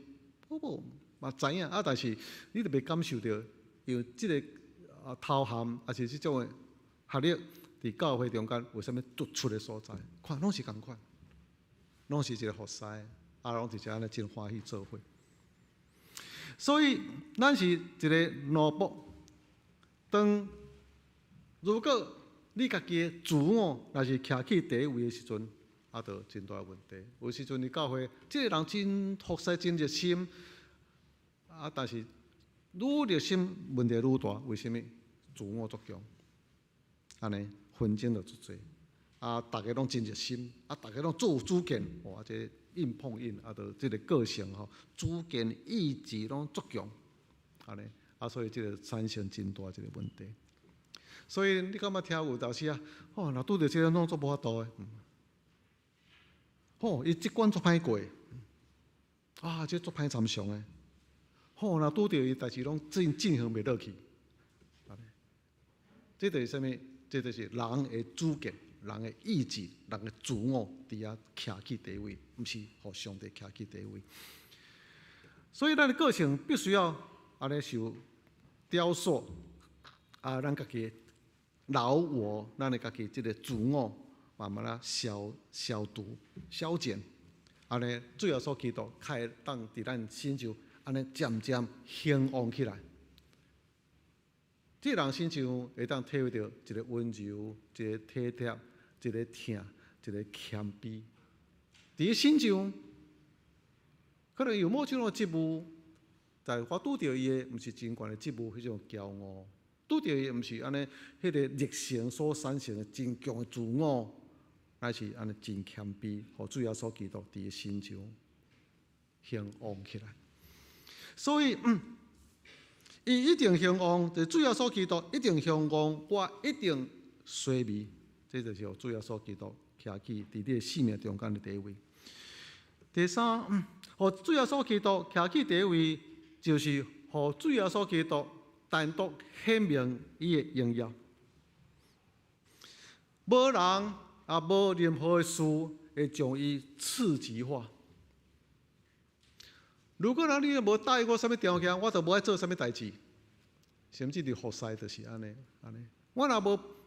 不過嘛知影啊，但是你著袂感受著，因為這个頭銜，抑是這種的學歷，佇教會中間有啥物突出的所在？看攏是仝款，攏是一个服侍，啊，攏是按呢真歡喜做伙。所以，咱是一个奴僕。當如果你家己的自我若是徛起第一位的時陣，啊，就真大問題。有時陣佇教會，這个人真服侍，真熱心，啊，但是愈熱心問題愈大，為啥物？自我足強，按呢紛爭就足濟。啊，逐家攏真熱心，啊，逐家攏足有主見，哇，這個硬碰硬，啊，就這个個性吼，主見意志攏足強，按呢，啊，所以這个產生真大一个問題。所以你感覺聽有當時啊，哦，若拄著這个攏足無法度的，吼，伊這關足歹過，啊，這足歹參詳的，吼，若拄著伊代誌攏進行袂落去，這就是啥物？這就是人的主見、人的意志、人的自我佇遐徛起第一位，毋是予上帝徛起第一位。所以咱的個性必須要按呢受雕塑，啊，咱家己老我，咱的家己這个自我慢慢仔消除、消減，按呢主耶穌基督較會當佇咱身上按呢漸漸興旺起來。這個人身上會當體會著一个溫柔、一个體貼、一个疼、一个謙卑。佇伊身上，可能有某種的職務，但我拄著伊的毋是真懸的職務，彼種驕傲；拄著伊的毋是按呢，彼个熱誠所產生的真強的自我，乃是按呢真謙卑，予主耶穌基督佇伊身上興旺起來。所以，伊一定興旺，就主耶穌基督一定興旺，我一定衰微。這就是予主耶穌基督徛起佇你的生命中間的地位。第三，予主耶穌基督徛起第一位，就是予主耶穌基督單獨顯明伊的榮耀。無人也無任何的事會將伊次級化。如果人你無答應我啥物條件，我就無愛做啥物代誌。甚至佇服侍就是按呢按呢。我若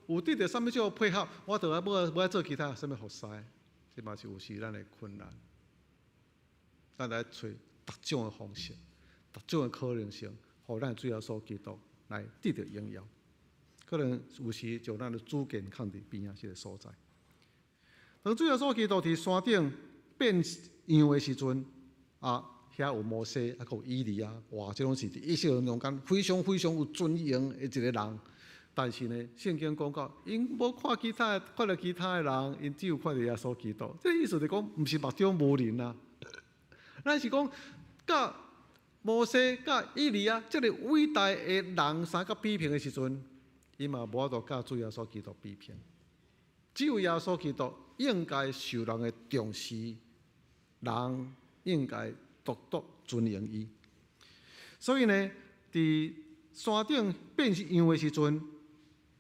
無有得著啥物種配合，我就愛無愛做其他啥物服侍。這嘛是有時咱的困難。咱來揣逐種的方式，逐種的可能性，予咱主耶穌基督來得著榮耀。可能有時將咱的主見囥佇邊仔這个所在。當主耶穌基督佇山頂變樣的時陣，啊，遐有摩西，啊，閣有以利亞，哇，這攏是佇以色列中間非常非常有尊榮的一个人。但是呢，聖經講到，𪜶無看其他，看著其他的人，𪜶只有看著耶穌基督。這个意思就講，毋是目中無人啊。咱是講，佮摩西、佮以利亞這个偉大的人相佮比拼的時陣，伊嘛無法度佮主耶穌基督比拼。只有耶穌基督應該受人的重視，人應該獨獨尊榮伊。所以呢，佇山頂變樣的時陣，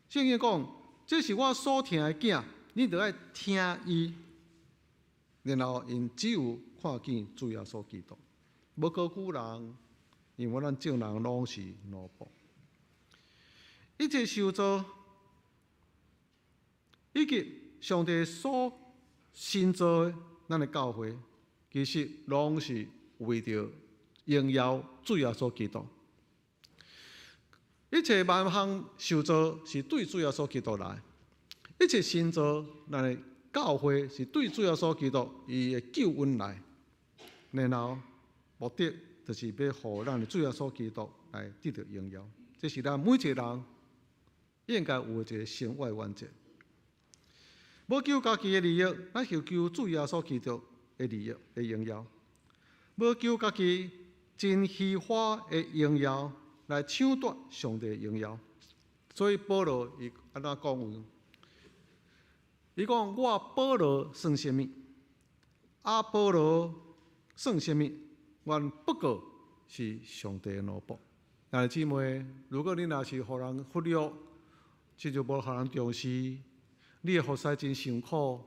聖經講：這是我所疼的囝，你著愛聽伊。然後𪜶只有看見主耶穌基督，無高舉人，因為咱眾人攏是奴僕。一切受造以及上帝所新造的咱的教會，其實攏是為著榮耀主耶穌基督。一切萬項受造是對主耶穌基督來，一切新造咱的教會是對主耶穌基督伊的救恩來。然後目的就是欲予咱的主耶穌基督來得著榮耀。這是咱每一个人應該有的一个生活原則。無求家己的利益，咱是求主耶穌基督的的利益的荣耀，無求家己真虛華的榮耀來搶奪上帝的榮耀。所以保羅伊按怎講話？伊講，我保羅算啥物？亞波羅算啥物？阮不過是上帝的奴僕。兄弟姊妹，如果你若是予人忽略，親像無予人重視，你的服侍真辛苦，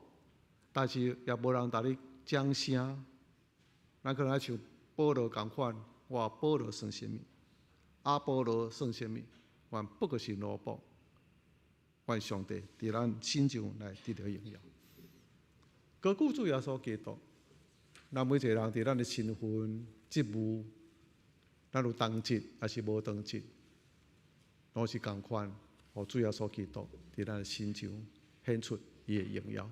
但是也無人共你掌聲，咱可能愛像保羅仝款，我保羅算啥物？亞波羅算啥物？阮不過是奴僕，願上帝佇咱身上來得著榮耀。高舉主耶穌基督，咱每一個人佇咱的身份、職務，咱有當職抑是無當職，攏是仝款，予主耶穌基督佇咱的身上顯出伊的榮耀。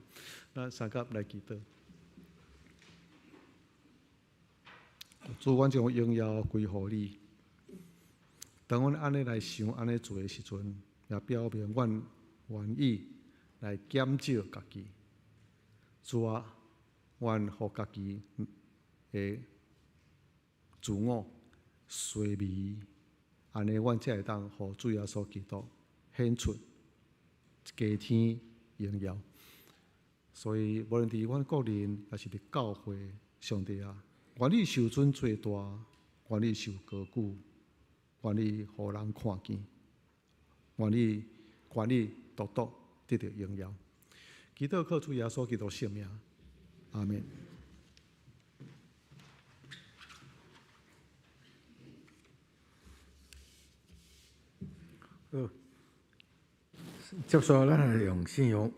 咱三甲來祈禱，主，阮將榮耀歸予你。當阮按呢來想、按呢做的時陣，也表明阮願意來減少家己。主啊，阮予家己的自我衰微，按呢，阮才會當予主耶穌基督顯出加添榮耀。所以，無論佇阮個人，抑是佇教會，上帝啊，願意受尊做大，願意受高舉，願意予人看見，願意願意獨獨得著榮耀。祈禱靠主耶穌基督聖名，阿們。好，接續咱來用信仰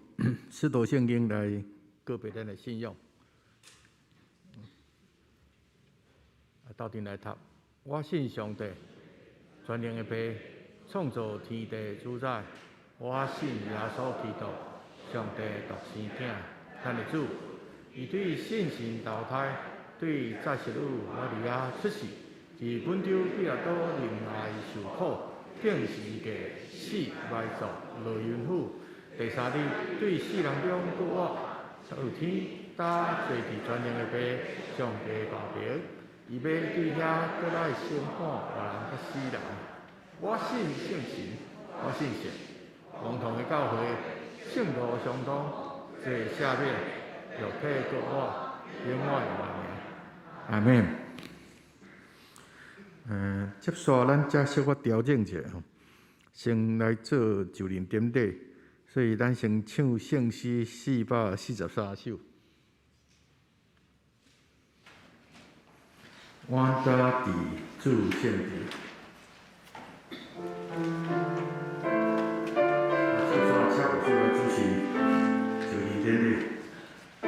使徒聖經來告白咱的信仰。啊，鬥陣來讀，我信上帝，全能的父，創造天地主宰。我信耶穌基督，上帝獨生囝，咱的主。伊對聖神投胎，對載實女瑪利亞出世，佇本丟彼拉多忍耐受苦，釘十字架，死埋葬，落陰府。第三日對死人中復活，上天，搭坐佇全能的父上帝右爿，伊欲對遐閣來審判活人佮死人。我信聖神，我信聖王同的教會，聖徒相通，罪赦免，肉體復活，永遠活命。阿們。接續咱遮小可調整一下吼，先來做就認典禮，所以咱先唱聖詩443首。我搭佇主聖殿。啊，接續請牧師來主持就認典禮。主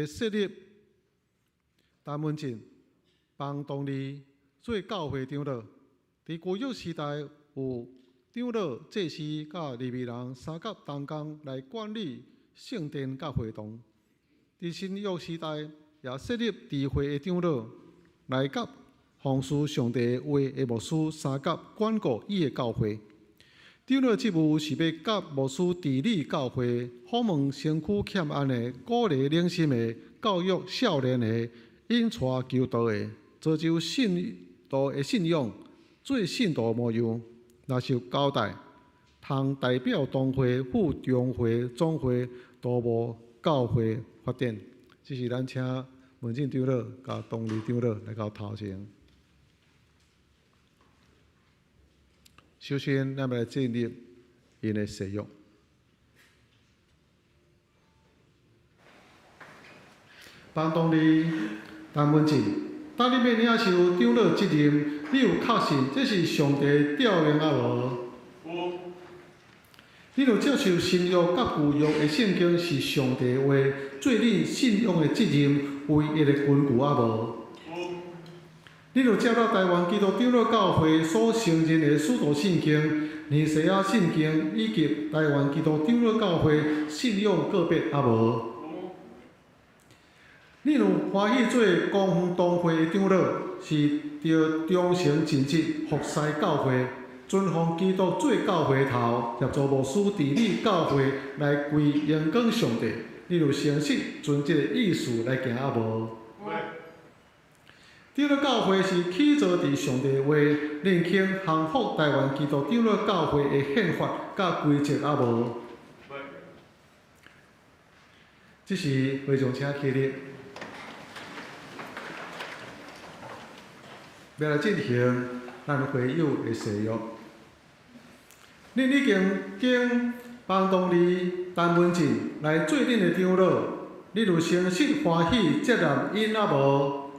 欲设立陈文进、方东利做教会长老。伫旧约时代，有长老、祭司佮利未人三甲同工来管理圣殿佮会堂。伫新约时代，也设立治会的长老来佮奉事上帝话的牧师相佮管顾伊的教会。长老职务是欲佮牧师治理教会，访问身躯欠安的、鼓励灵心的、教育少年的、引带求道的、造就信徒的信仰，做信徒模样。若受交代，通代表同会赴中会、总会，督募教会发展。这是咱请文进长老佮东利长老来到头前。首先，咱欲来进入𪜶的誓约。方东利、陈文进，当你欲领受长老职任，你有确信这是上帝调用啊无？有。你若接受新约佮旧约的圣经是上帝话，做恁信仰的责任唯一的根据啊无？有。你若接纳台湾基督长老教会所承认的使徒信经、尼西亚信经以及台湾基督长老教会信仰告别啊无？你若欢喜做公园同会的长老，是著忠诚尽职服侍教会，尊奉基督做教会头，协助牧师治理教会来归荣光上帝。你有诚实遵这个意思来行啊无？长老教会是起造伫上帝话，认肯降服台湾基督长老教会的宪法佮规则啊无？这时会众请起立，欲来进行咱会友的誓约。恁已经经方东利、陈文进来做恁的长老，你有诚实欢喜接纳𪜶啊无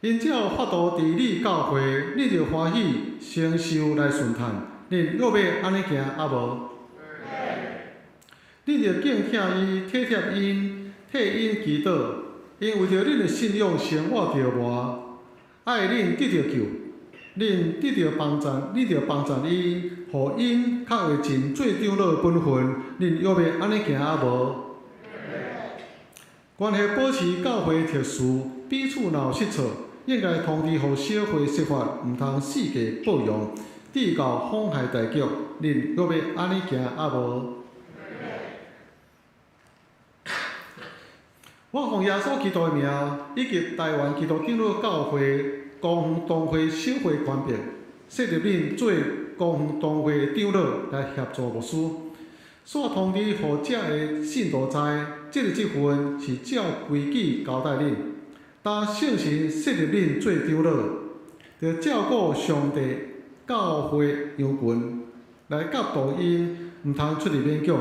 ？𪜶照法度治理教会，你著欢喜承受来顺趁，恁阁欲按呢行啊无？你著敬听伊、体贴𪜶、替𪜶祈祷，𪜶为著恁的信仰生活著磨，爱恁得著救，恁得著帮助，你著帮助𪜶，予𪜶较会尽做长老的本分，恁阁欲按呢行啊无？关系保持教会特殊，彼此若有失错，应该通知予小会释法，毋通四界报扬，至到妨害大局，恁阁欲按呢行啊无？我奉耶稣基督的名，以及台湾基督长老教会公园同会小会权柄，设立恁做公园同会的长老来协助牧师。煞通知予遮的信徒知，这个职分是照规矩交代恁。当圣神设立恁做长老，著照顾上帝教会羊群，来教导𪜶，毋通出入勉强，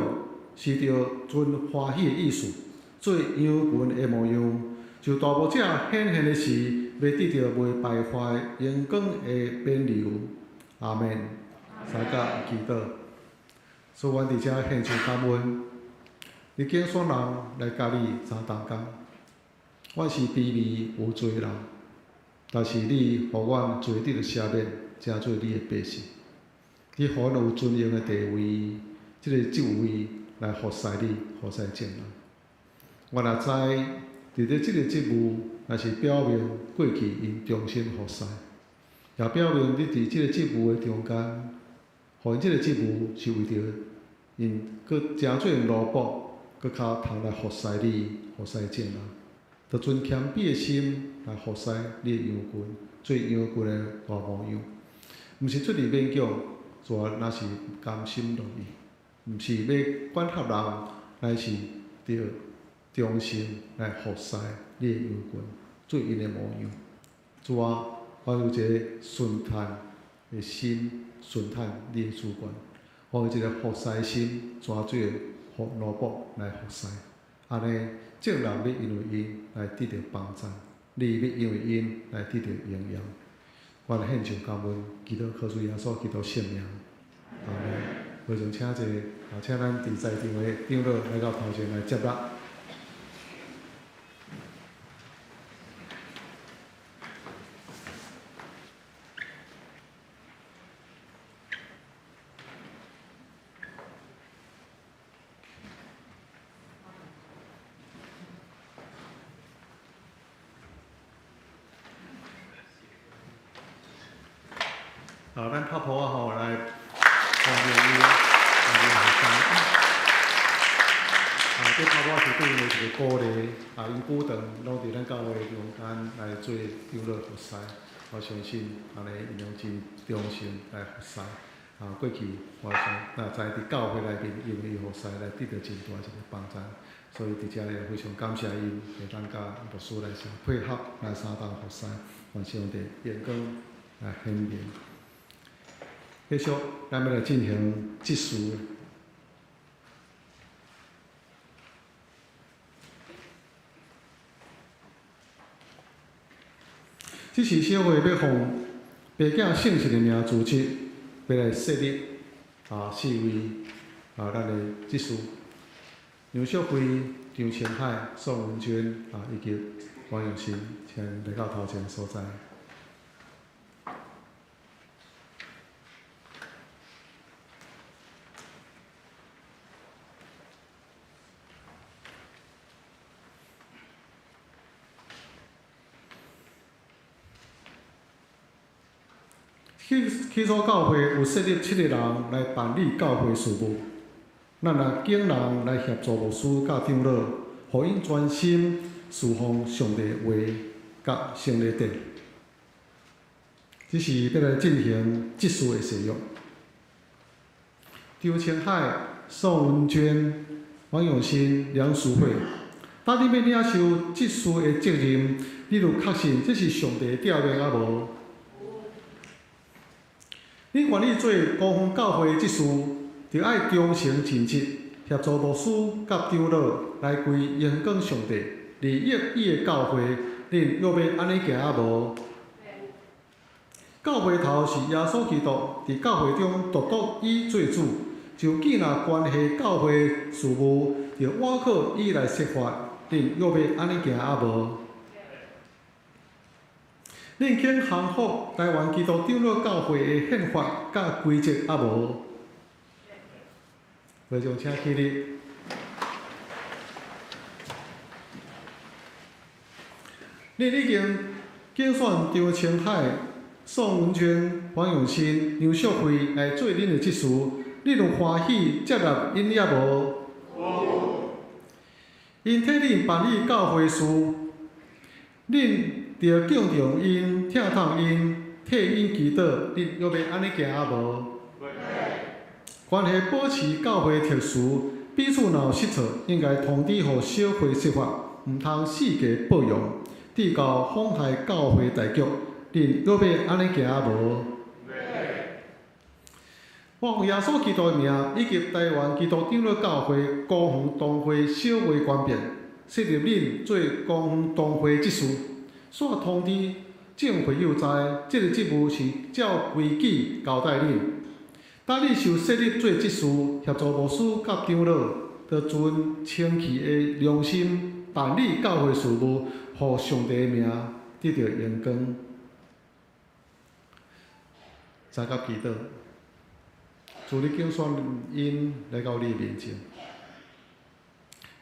是著存欢喜的意思，做羊群的模样。就大牧者显现的时，欲得著袂败坏荣光的勉励。阿们。三甲祈祷，主，阮伫遮献上感恩，你拣选人来佮你相同工。阮是卑微有罪人，但是你予阮罪得著赦免，成做你的百姓。你予阮有尊荣的地位，这个职位来服侍你，服侍众人。我若知伫咧这个职务，若是表明过去𪜶忠心服侍，也表明你伫这个职务的中间，予𪜶这个职务是为著𪜶阁成做奴仆，阁较通来服侍你，服侍众人。著存谦卑的心来服侍你的羊群，做羊群的大模样，毋是出入勉强，主啊，若是甘心乐意，毋是欲管辖人，乃是著忠心来服侍你的羊群，做𪜶的模样。主啊，我有一个顺趁的心，顺趁你的主权，我有一个服侍的心，专做奴仆来服侍。按呢，众人欲因为𪜶来得著帮助，你欲因为𪜶来得著荣耀。我来献上感恩，祈祷靠主耶稣基督圣名。阿们。会众请坐，也请咱伫在场的长老来到头前来接纳。啊，咱拍噗仔吼來歡迎伊來服侍。啊，這拍噗仔是對𪜶的一個鼓勵，啊，𪜶久長攏佇咱教會中間來做長老服侍，我相信按呢𪜶攏真忠心來服侍。啊，過去我想若知佇教會內面因為伊服侍來得著真大一個幫助，所以佇遮也非常感謝𪜶會當佮牧師來相配合來相同服侍，願上帝榮光來顯明。繼續，咱欲來進行執事。這是小會欲奉白囝聖神的名組織，欲來設立四位咱的執事：楊淑惠、張清海、宋文娟以及王永新，請來到頭前所在。起起初教會有設立七個人來辦理教會事務，咱若揀人來協助牧師佮長老，予𪜶專心事奉上帝話佮聖禮典。這是欲來進行執事的誓約。張清海、宋文娟、王永新、梁淑慧，當恁欲領受執事的責任，你有確信這是上帝的召命抑無？恁願意做高雄教會執事，就愛忠誠盡職，協助牧師佮長老來歸榮光上帝，利益伊的教會。恁欲欲按呢行抑無？教會頭是耶穌基督，佇教會中獨獨伊做主。就見若關係教會事務，就倚靠伊來設法。恁欲欲按呢行抑無？恁肯降服台灣基督長老教會的憲法佮規則抑無？會眾請起立。恁已經揀選張清海、宋文娟、黃永新、梁淑慧來做恁的執事，恁有歡喜接納𪜶抑無？𪜶替恁辦理教會事，恁著敬重𪜶、疼痛𪜶、替𪜶祈禱，恁欲欲按呢行抑無？關係保持教會特殊，彼此若有失錯，應該通知予小會釋法，毋通四界報揚，致到妨害教會大局。恁欲欲按呢行抑無？我奉耶穌基督的名，以及台灣基督長老教會高雄堂會小會權柄，設立恁做高雄堂會執事。煞通知眾會友知，這個職務是照規矩交代恁。當你受設立做執事，協助牧師佮長老，著盡清氣的良心辦理教會事務，予上帝的名得著榮光。三甲祈禱，主你揀選𪜶來到你面前，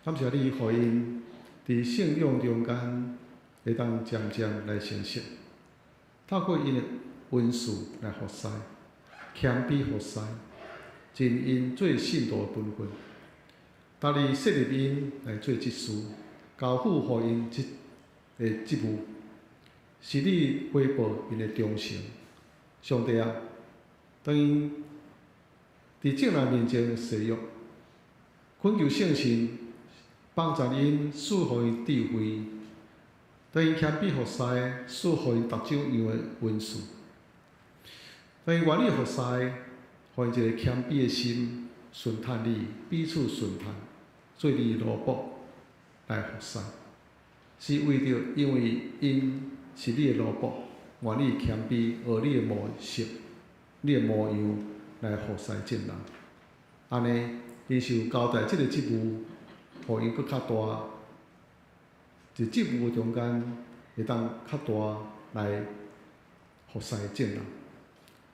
感謝你予𪜶佇信仰中間會當漸漸來成熟，透過𪜶的恩賜來服侍，謙卑服侍，盡𪜶做信徒的本分。當你設立𪜶來做執事，交付予𪜶這个職務，是你回報𪜶的忠誠。上帝啊，當𪜶佇眾人面前誓約，懇求聖神幫助𪜶，賜予𪜶智慧。當𪜶謙卑服侍，賜予𪜶逐種樣的恩賜。當𪜶願意服侍，予𪜶一個謙卑的心，順趁你，彼此順趁，做你的奴僕來服侍，是為著因為𪜶是你的奴僕，願意謙卑學你的模式、你的模樣來服侍眾人。按呢，𪜶受交代這個職務，予𪜶閣較大，佇職務中間會當較大來服侍眾人。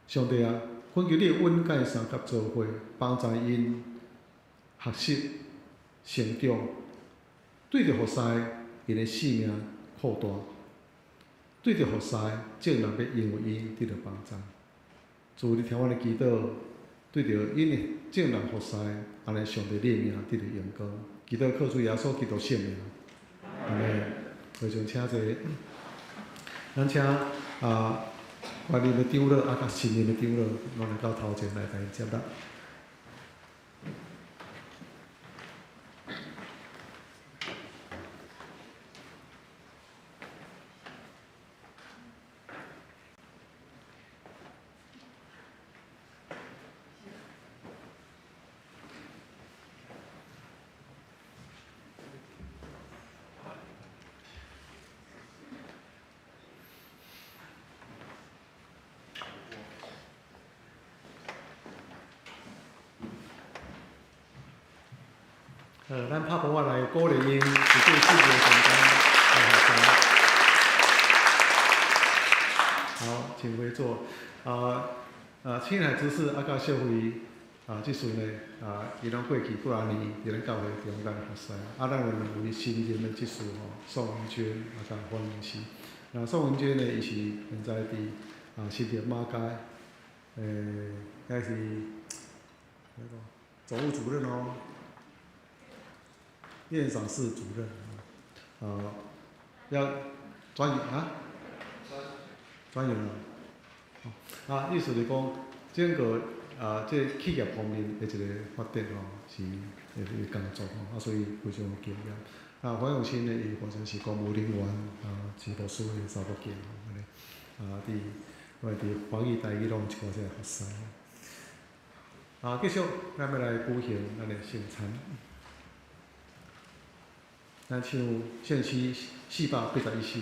上帝啊，懇求你恩佮相佮做伙，幫助𪜶學習成長，對著服侍，𪜶的生命擴大；對著服侍，眾人欲因為𪜶得著幫助。主，你聽阮的祈禱，對著𪜶的眾人服侍，按呢上帝你的名得著榮光。祈禱靠主耶穌基督聖名，阿們。非常請坐。咱請啊，觀音的長老啊，佮新任的長老，攏來到頭前來共𪜶接納。咱拍鼓仔來鼓勵𪜶，是做四個同工來學習。好，請回座。青海執事啊，佮小慧啊，這次呢啊，伊攏過去幾仔年，佇咱教會中間服侍。啊，咱有兩位新任的執事吼，宋文娟啊，佮黃明熙。那宋文娟呢，伊是現在佇啊新店馬街，應該是那個總務主任哦。院長室主任，啊，要專員啊，專員啊，啊，意思是講，整個啊，這個企業方面的一個發展吼，是一個工作吼，啊，所以非常有經驗。啊，黃永清呢，伊本身是公務人員，啊，是律師的查某囝，按呢，啊，佇我佇華語台語攏有一寡這個服侍。啊，繼續，咱欲來舉行咱的聖餐。咱唱聖詩481首。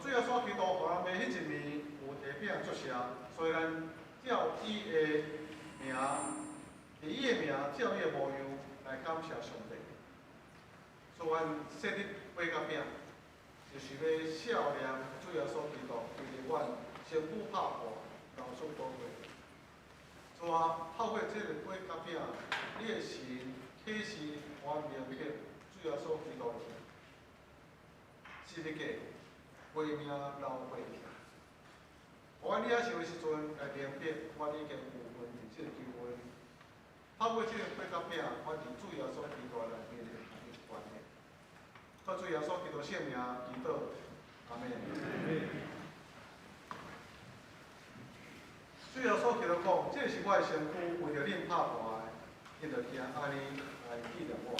主耶穌基督予咱的彼一暝有提餅祝謝，所以咱照伊的名，佇伊的名照伊的模樣來感謝上帝。所以阮設立杯佮餅，就是欲孝念主耶穌基督為著阮身軀拍破，流出寶血。主啊，透過這個杯佮餅，你的神啟示阮明白主耶穌基督是十字架為命流血。阮領受的時陣來明白，阮已經有份佇這個救恩。透過這個杯佮餅，阮佇主耶穌基督內面的關係。靠主耶穌基督聖名祈禱，阿們。主耶穌基督講：這是我的身軀，為著恁拍破的，恁著行按呢來紀念我。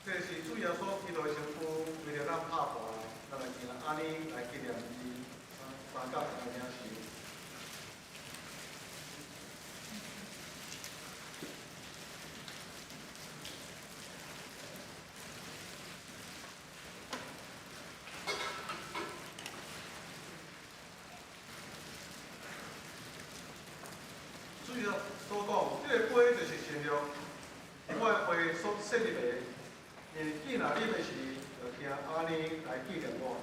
這是主耶穌基督的身軀，為著咱拍破的，咱來行按呢來紀念伊。三甲來領受。主耶穌講，這个杯就是新約，是我的血所設立的。因見若啉的時，就行按呢來紀念我。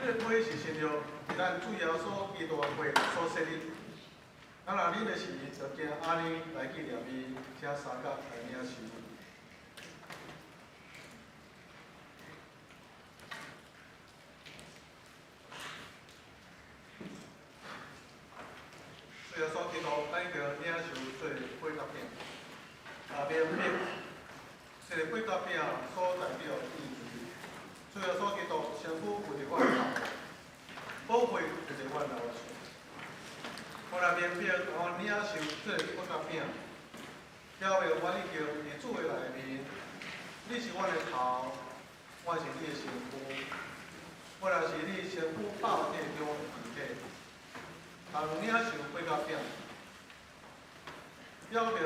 這個杯是新約，是咱主耶穌基督的血所設立。咱若啉的時，就經按呢來紀念伊，請相佮來領受。主耶穌基督，咱著領受這個杯佮餅，啊，明白這個杯佮餅所代表的意義。主耶穌基督身軀為著阮流，寶血為著阮流出。我若明白，我領受這個杯佮餅，表明阮已經佇主的內面，你是阮的頭，我是你的身軀，我若是你身軀百體中的一體。當領受杯佮餅，表明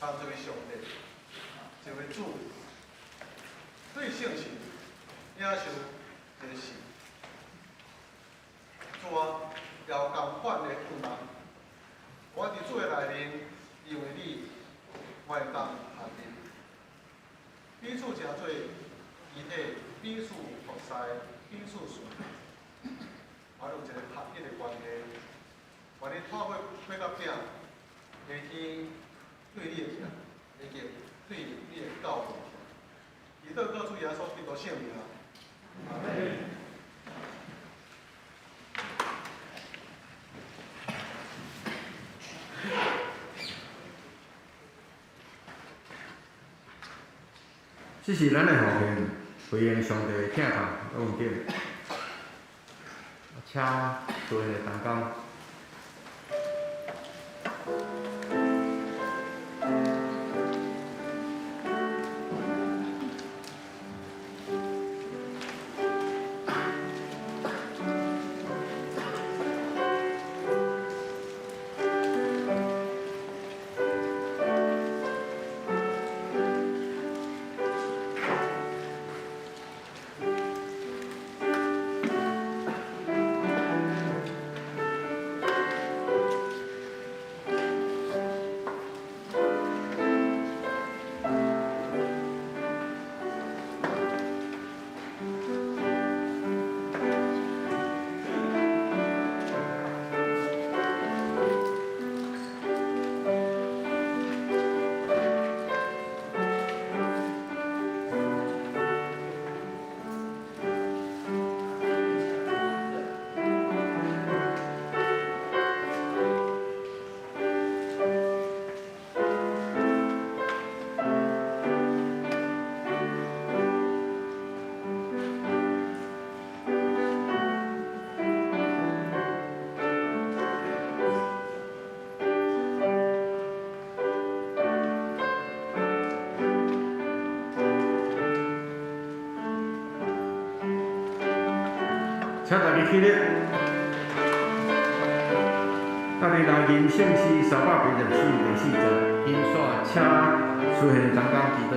同一位上帝，一位主，對聖神領受一个信。主啊，也有仝款的困難，我佇主的內面，因為你，我會當合一。彼此成做肢體，彼此服侍，彼此順服，我有一個合一的關係。願你透過杯佮餅，下天對你的疼，以及對你的教訓。祈禱靠主耶穌基督聖名。阿們。這是咱的奉獻，回應上帝的疼痛恩典。請主的同工。請大家起立，大家來吟聖詩384第四節，吟煞請書賢同工祈禱。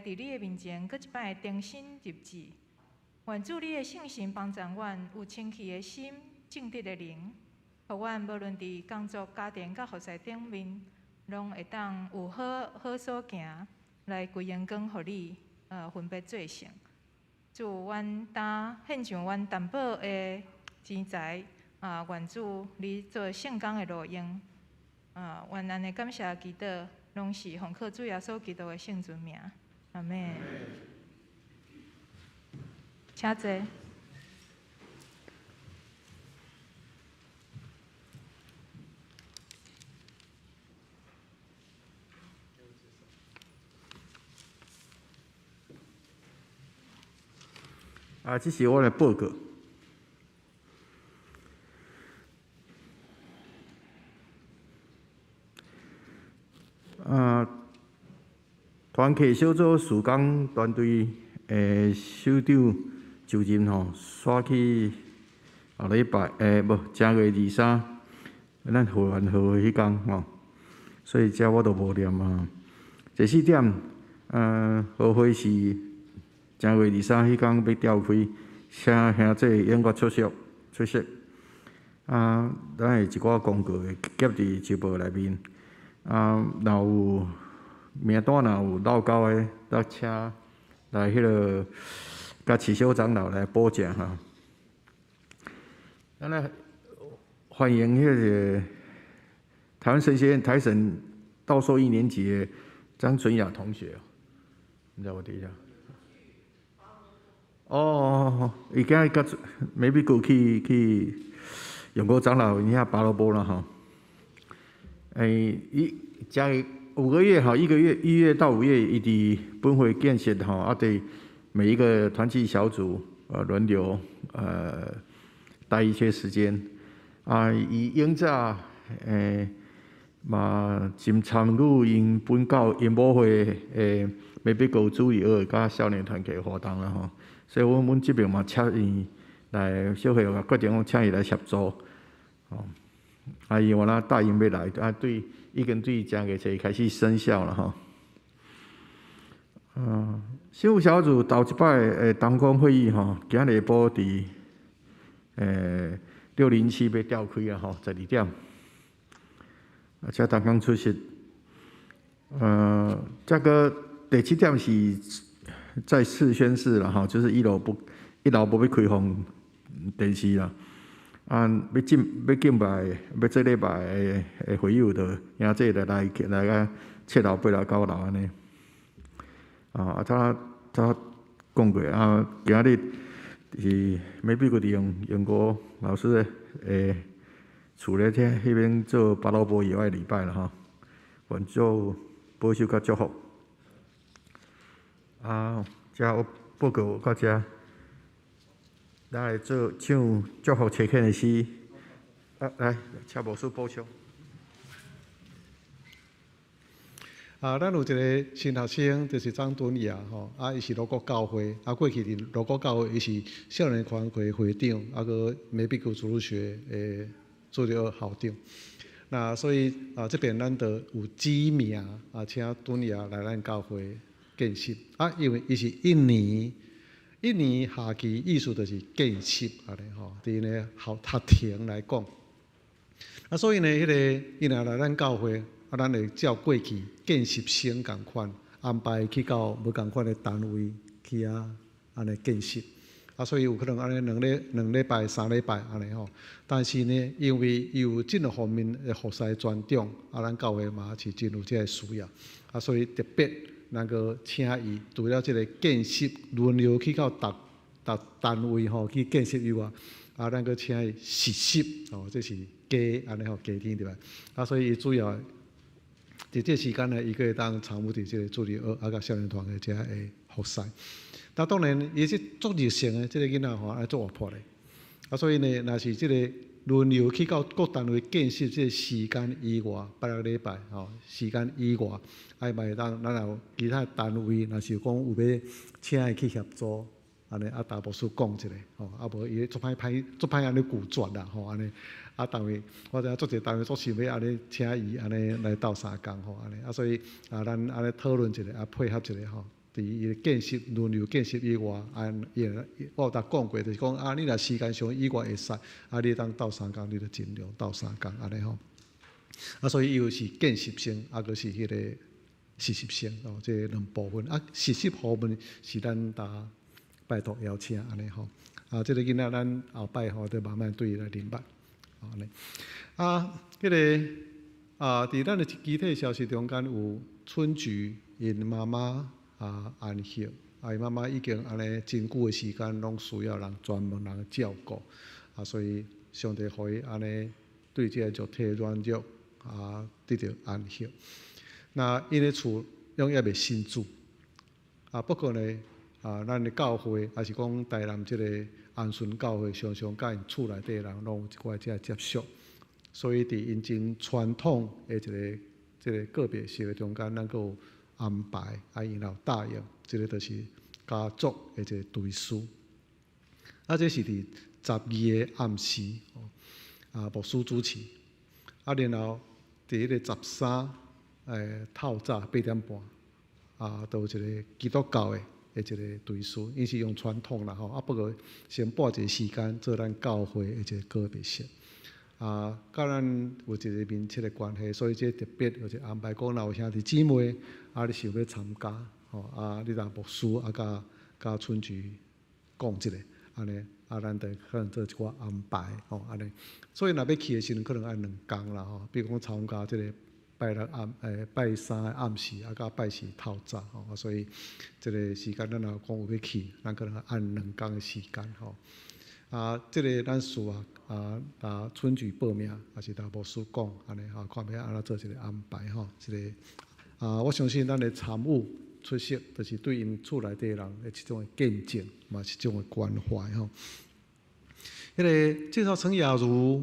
佇你的面前，閣一擺重新立志，願主你的聖神幫助阮有清氣的心、正直的靈，予阮無論佇工作、家庭佮服侍頂面，攏會當有好好所行，來歸榮光予你，分別做聖。主，阮今獻上阮淡薄的錢財，啊，願主你做聖工的路用，啊，願按呢感謝祈禱，攏是奉靠主耶穌基督的聖尊名。阿們。請坐。啊，這是我的報告。啊，團契小組事工團隊的首長就任吼，煞去後禮拜，無正月23，咱賀元賀彼工吼，所以遮我都無念啊。第四點，和會是正月23彼工欲召開，請兄弟踴躍出席出席。啊，咱會一寡公告會夾佇週報內面。啊，若有名單，若有落勾的，咱請來彼个佮市小長老來補正哈。咱來歡迎彼个台灣神學院台神道碩一年級的張純雅同學，你在我底下。哦，伊今日佮美美過去去永國長老因遐拔蘿蔔啦吼。伊才5個月吼，一個月1月到5月，伊佇本會建設吼，啊，對每一個團契小組輪流待一些時間。啊，伊永早嘛真參與𪜶本教因母會的美比國主日學佮少年團契活動啦吼，所以阮這邊嘛請伊來小會決定講請伊來協助，吼。啊，伊原來答應欲來，啊，對，已經對正月初一開始生效了吼。新婦小組頭一擺的同工會議吼，今日下晡佇607欲召開啊吼，12點，啊，請同工出席。這個第七點是再次宣示了吼，就是一樓無欲開放電視啦。啊，欲敬拜、欲做禮拜的會友，就兄弟就來來個七樓、八樓、九樓按呢。啊，他講過啊，今日是美比國佇用英國老師的厝咧，這彼邊做巴魯波以外禮拜啦吼，願主保守佮祝福。啊，遮我報告到遮。咱來做唱祝福齊慶的詩，啊，來，請牧師補充。啊，咱有一個新學生，就是張敦雅吼，啊，伊是羅國教會，啊，過去佇羅國教會，伊是少年團契會長，啊，閣美比谷主日學的主日學校長。那所以啊，這邊咱就有指名啊，請敦雅來咱教會見習。啊，因為伊是一年。一年下期意思就是見習按呢吼，佇𪜶的學學程來講，啊，所以呢，彼個伊若來咱教會，啊，咱會照過去見習生仝款安排去到無仝款的單位去遐按呢見習，啊，所以有可能按呢兩禮拜、3禮拜按呢吼。但是呢，因為伊有這個方面的服侍專長，啊，咱教會嘛是真有這个需要，啊，所以特別。咱閣請伊，除了這个見習輪流去到逐逐單位吼去見習以外，啊，咱閣請伊實習吼，這是加按呢吼加添入來。啊，所以伊主要佇這時間呢，伊閣會當參與佇這个主日學啊，佮少年團的遮个服侍。那當然，伊是足熱誠的，這个囡仔吼愛足活潑的。啊，所以呢，若是這个輪流去到各單位見習這个時間以外，拜六禮拜吼時間以外，啊嘛會當，咱若有其他單位，若是講有欲請伊去協助，按呢啊，逐牧師講一下吼，啊無伊足歹歹足歹按呢拒絕啦吼，按呢啊，單位我知影足濟單位足想欲按呢請伊按呢來鬥相共吼，按呢啊，所以啊，咱按呢討論一下啊，配合一下吼。佇伊的見習輪流見習以外，啊，伊我有逐講過，就是講啊，你若時間上以外會使，啊，你會當鬥相共，你就盡量鬥相共按呢吼。啊，所以伊有是見習生，啊，閣是彼個實習生哦，這兩部分。啊，實習部分是咱逐拜託邀請按呢吼。啊，這个囡仔咱後擺吼，就慢慢對伊來認捌，按呢。啊，彼个啊，佇咱的其他消息中間有春菊𪜶媽媽。啊，安息，啊，伊媽媽已經按呢真久的時間，攏需要人專門人照顧，啊，所以上帝予伊按呢對這個肉體軟弱啊得著安息。那𪜶的厝攏猶未信主，啊，不過呢，啊，咱的教會，抑是講台南這个安順教會，常常佮𪜶厝內底人攏有一寡這个接觸，所以佇𪜶真傳統的一个這个告別式的中間，咱閣有安排，啊，𪜶有答應，這个就是家族的一个追思。啊，這是佇12个暗時，啊，牧師主持。啊，然後佇彼个13，透早8點半，啊，都有一个基督教的一个追思，𪜶是用傳統啦吼，啊，不過先撥一个時間做咱教會的一个告別式。啊，佮咱有一个密切的關係，所以這特別有一個安排，講若有兄弟姊妹，啊，你想欲參加，吼，啊，你共牧師啊，佮春菊講一下，按呢，啊，咱就可能做一寡安排，吼，按呢。所以若欲去的時陣，可能愛兩工啦，吼，比如講參加這个拜六暗，拜三的暗時，啊，佮拜四透早，吼，所以這个時間咱若講有欲去，咱可能按兩工的時間，吼。啊，這个咱需要啊，共春菊報名，抑是共牧師講，按呢吼，看欲按怎做一个安排吼，這个啊，我相信咱的參與出席，就是對𪜶厝內底人的一種的見證，嘛是一種的關懷吼。彼个介紹陳雅茹，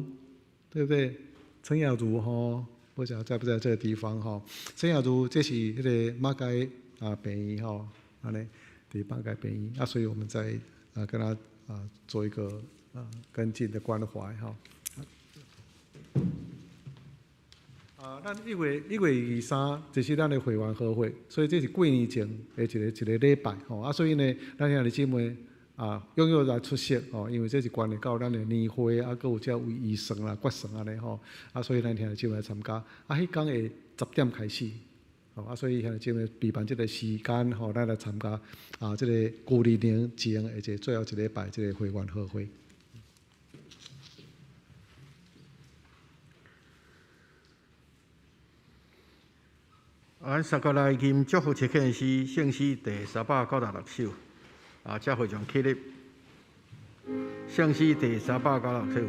對不對？陳雅茹吼，不曉得在不在這个地方吼？陳雅茹這是彼个馬偕啊病院吼，按呢佇馬偕病院啊，所以我們在啊跟他啊做一個啊跟進的關懷吼。啊，咱1月23，這是咱的會員和會，所以這是過年前的一个一个禮拜吼。啊，所以呢，咱兄弟姊妹啊，踴躍來出席吼，因為這是關係到咱的年會啊，閣有這位預算啦、決算按呢吼。啊，所以咱兄弟姊妹來參加。啊，彼工會10點開始，吼啊，所以兄弟姊妹備辦這个時間吼，咱來參加啊，這个舊曆年前的一个最後一禮拜這个會員和會。咱三個來吟祝福七獻詩，聖詩第396首，啊，請會眾起立。聖詩第396首。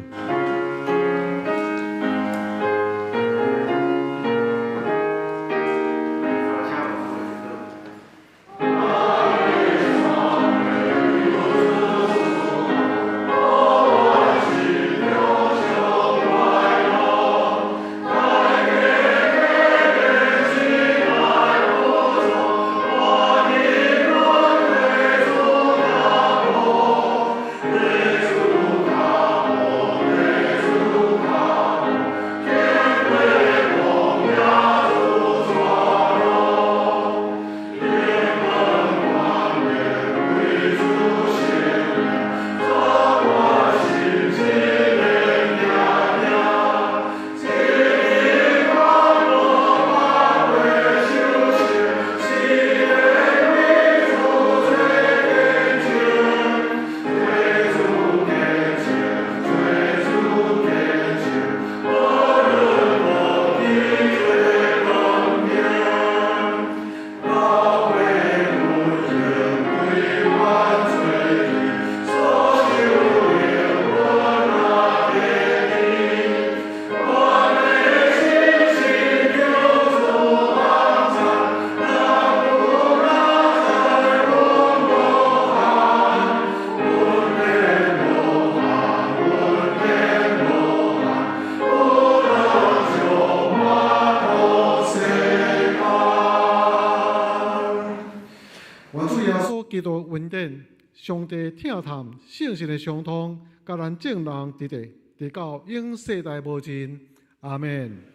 願主耶穌基督恩典、上帝疼疼、聖神的相通，佮咱眾人佇佇，直到永世代無盡。阿們。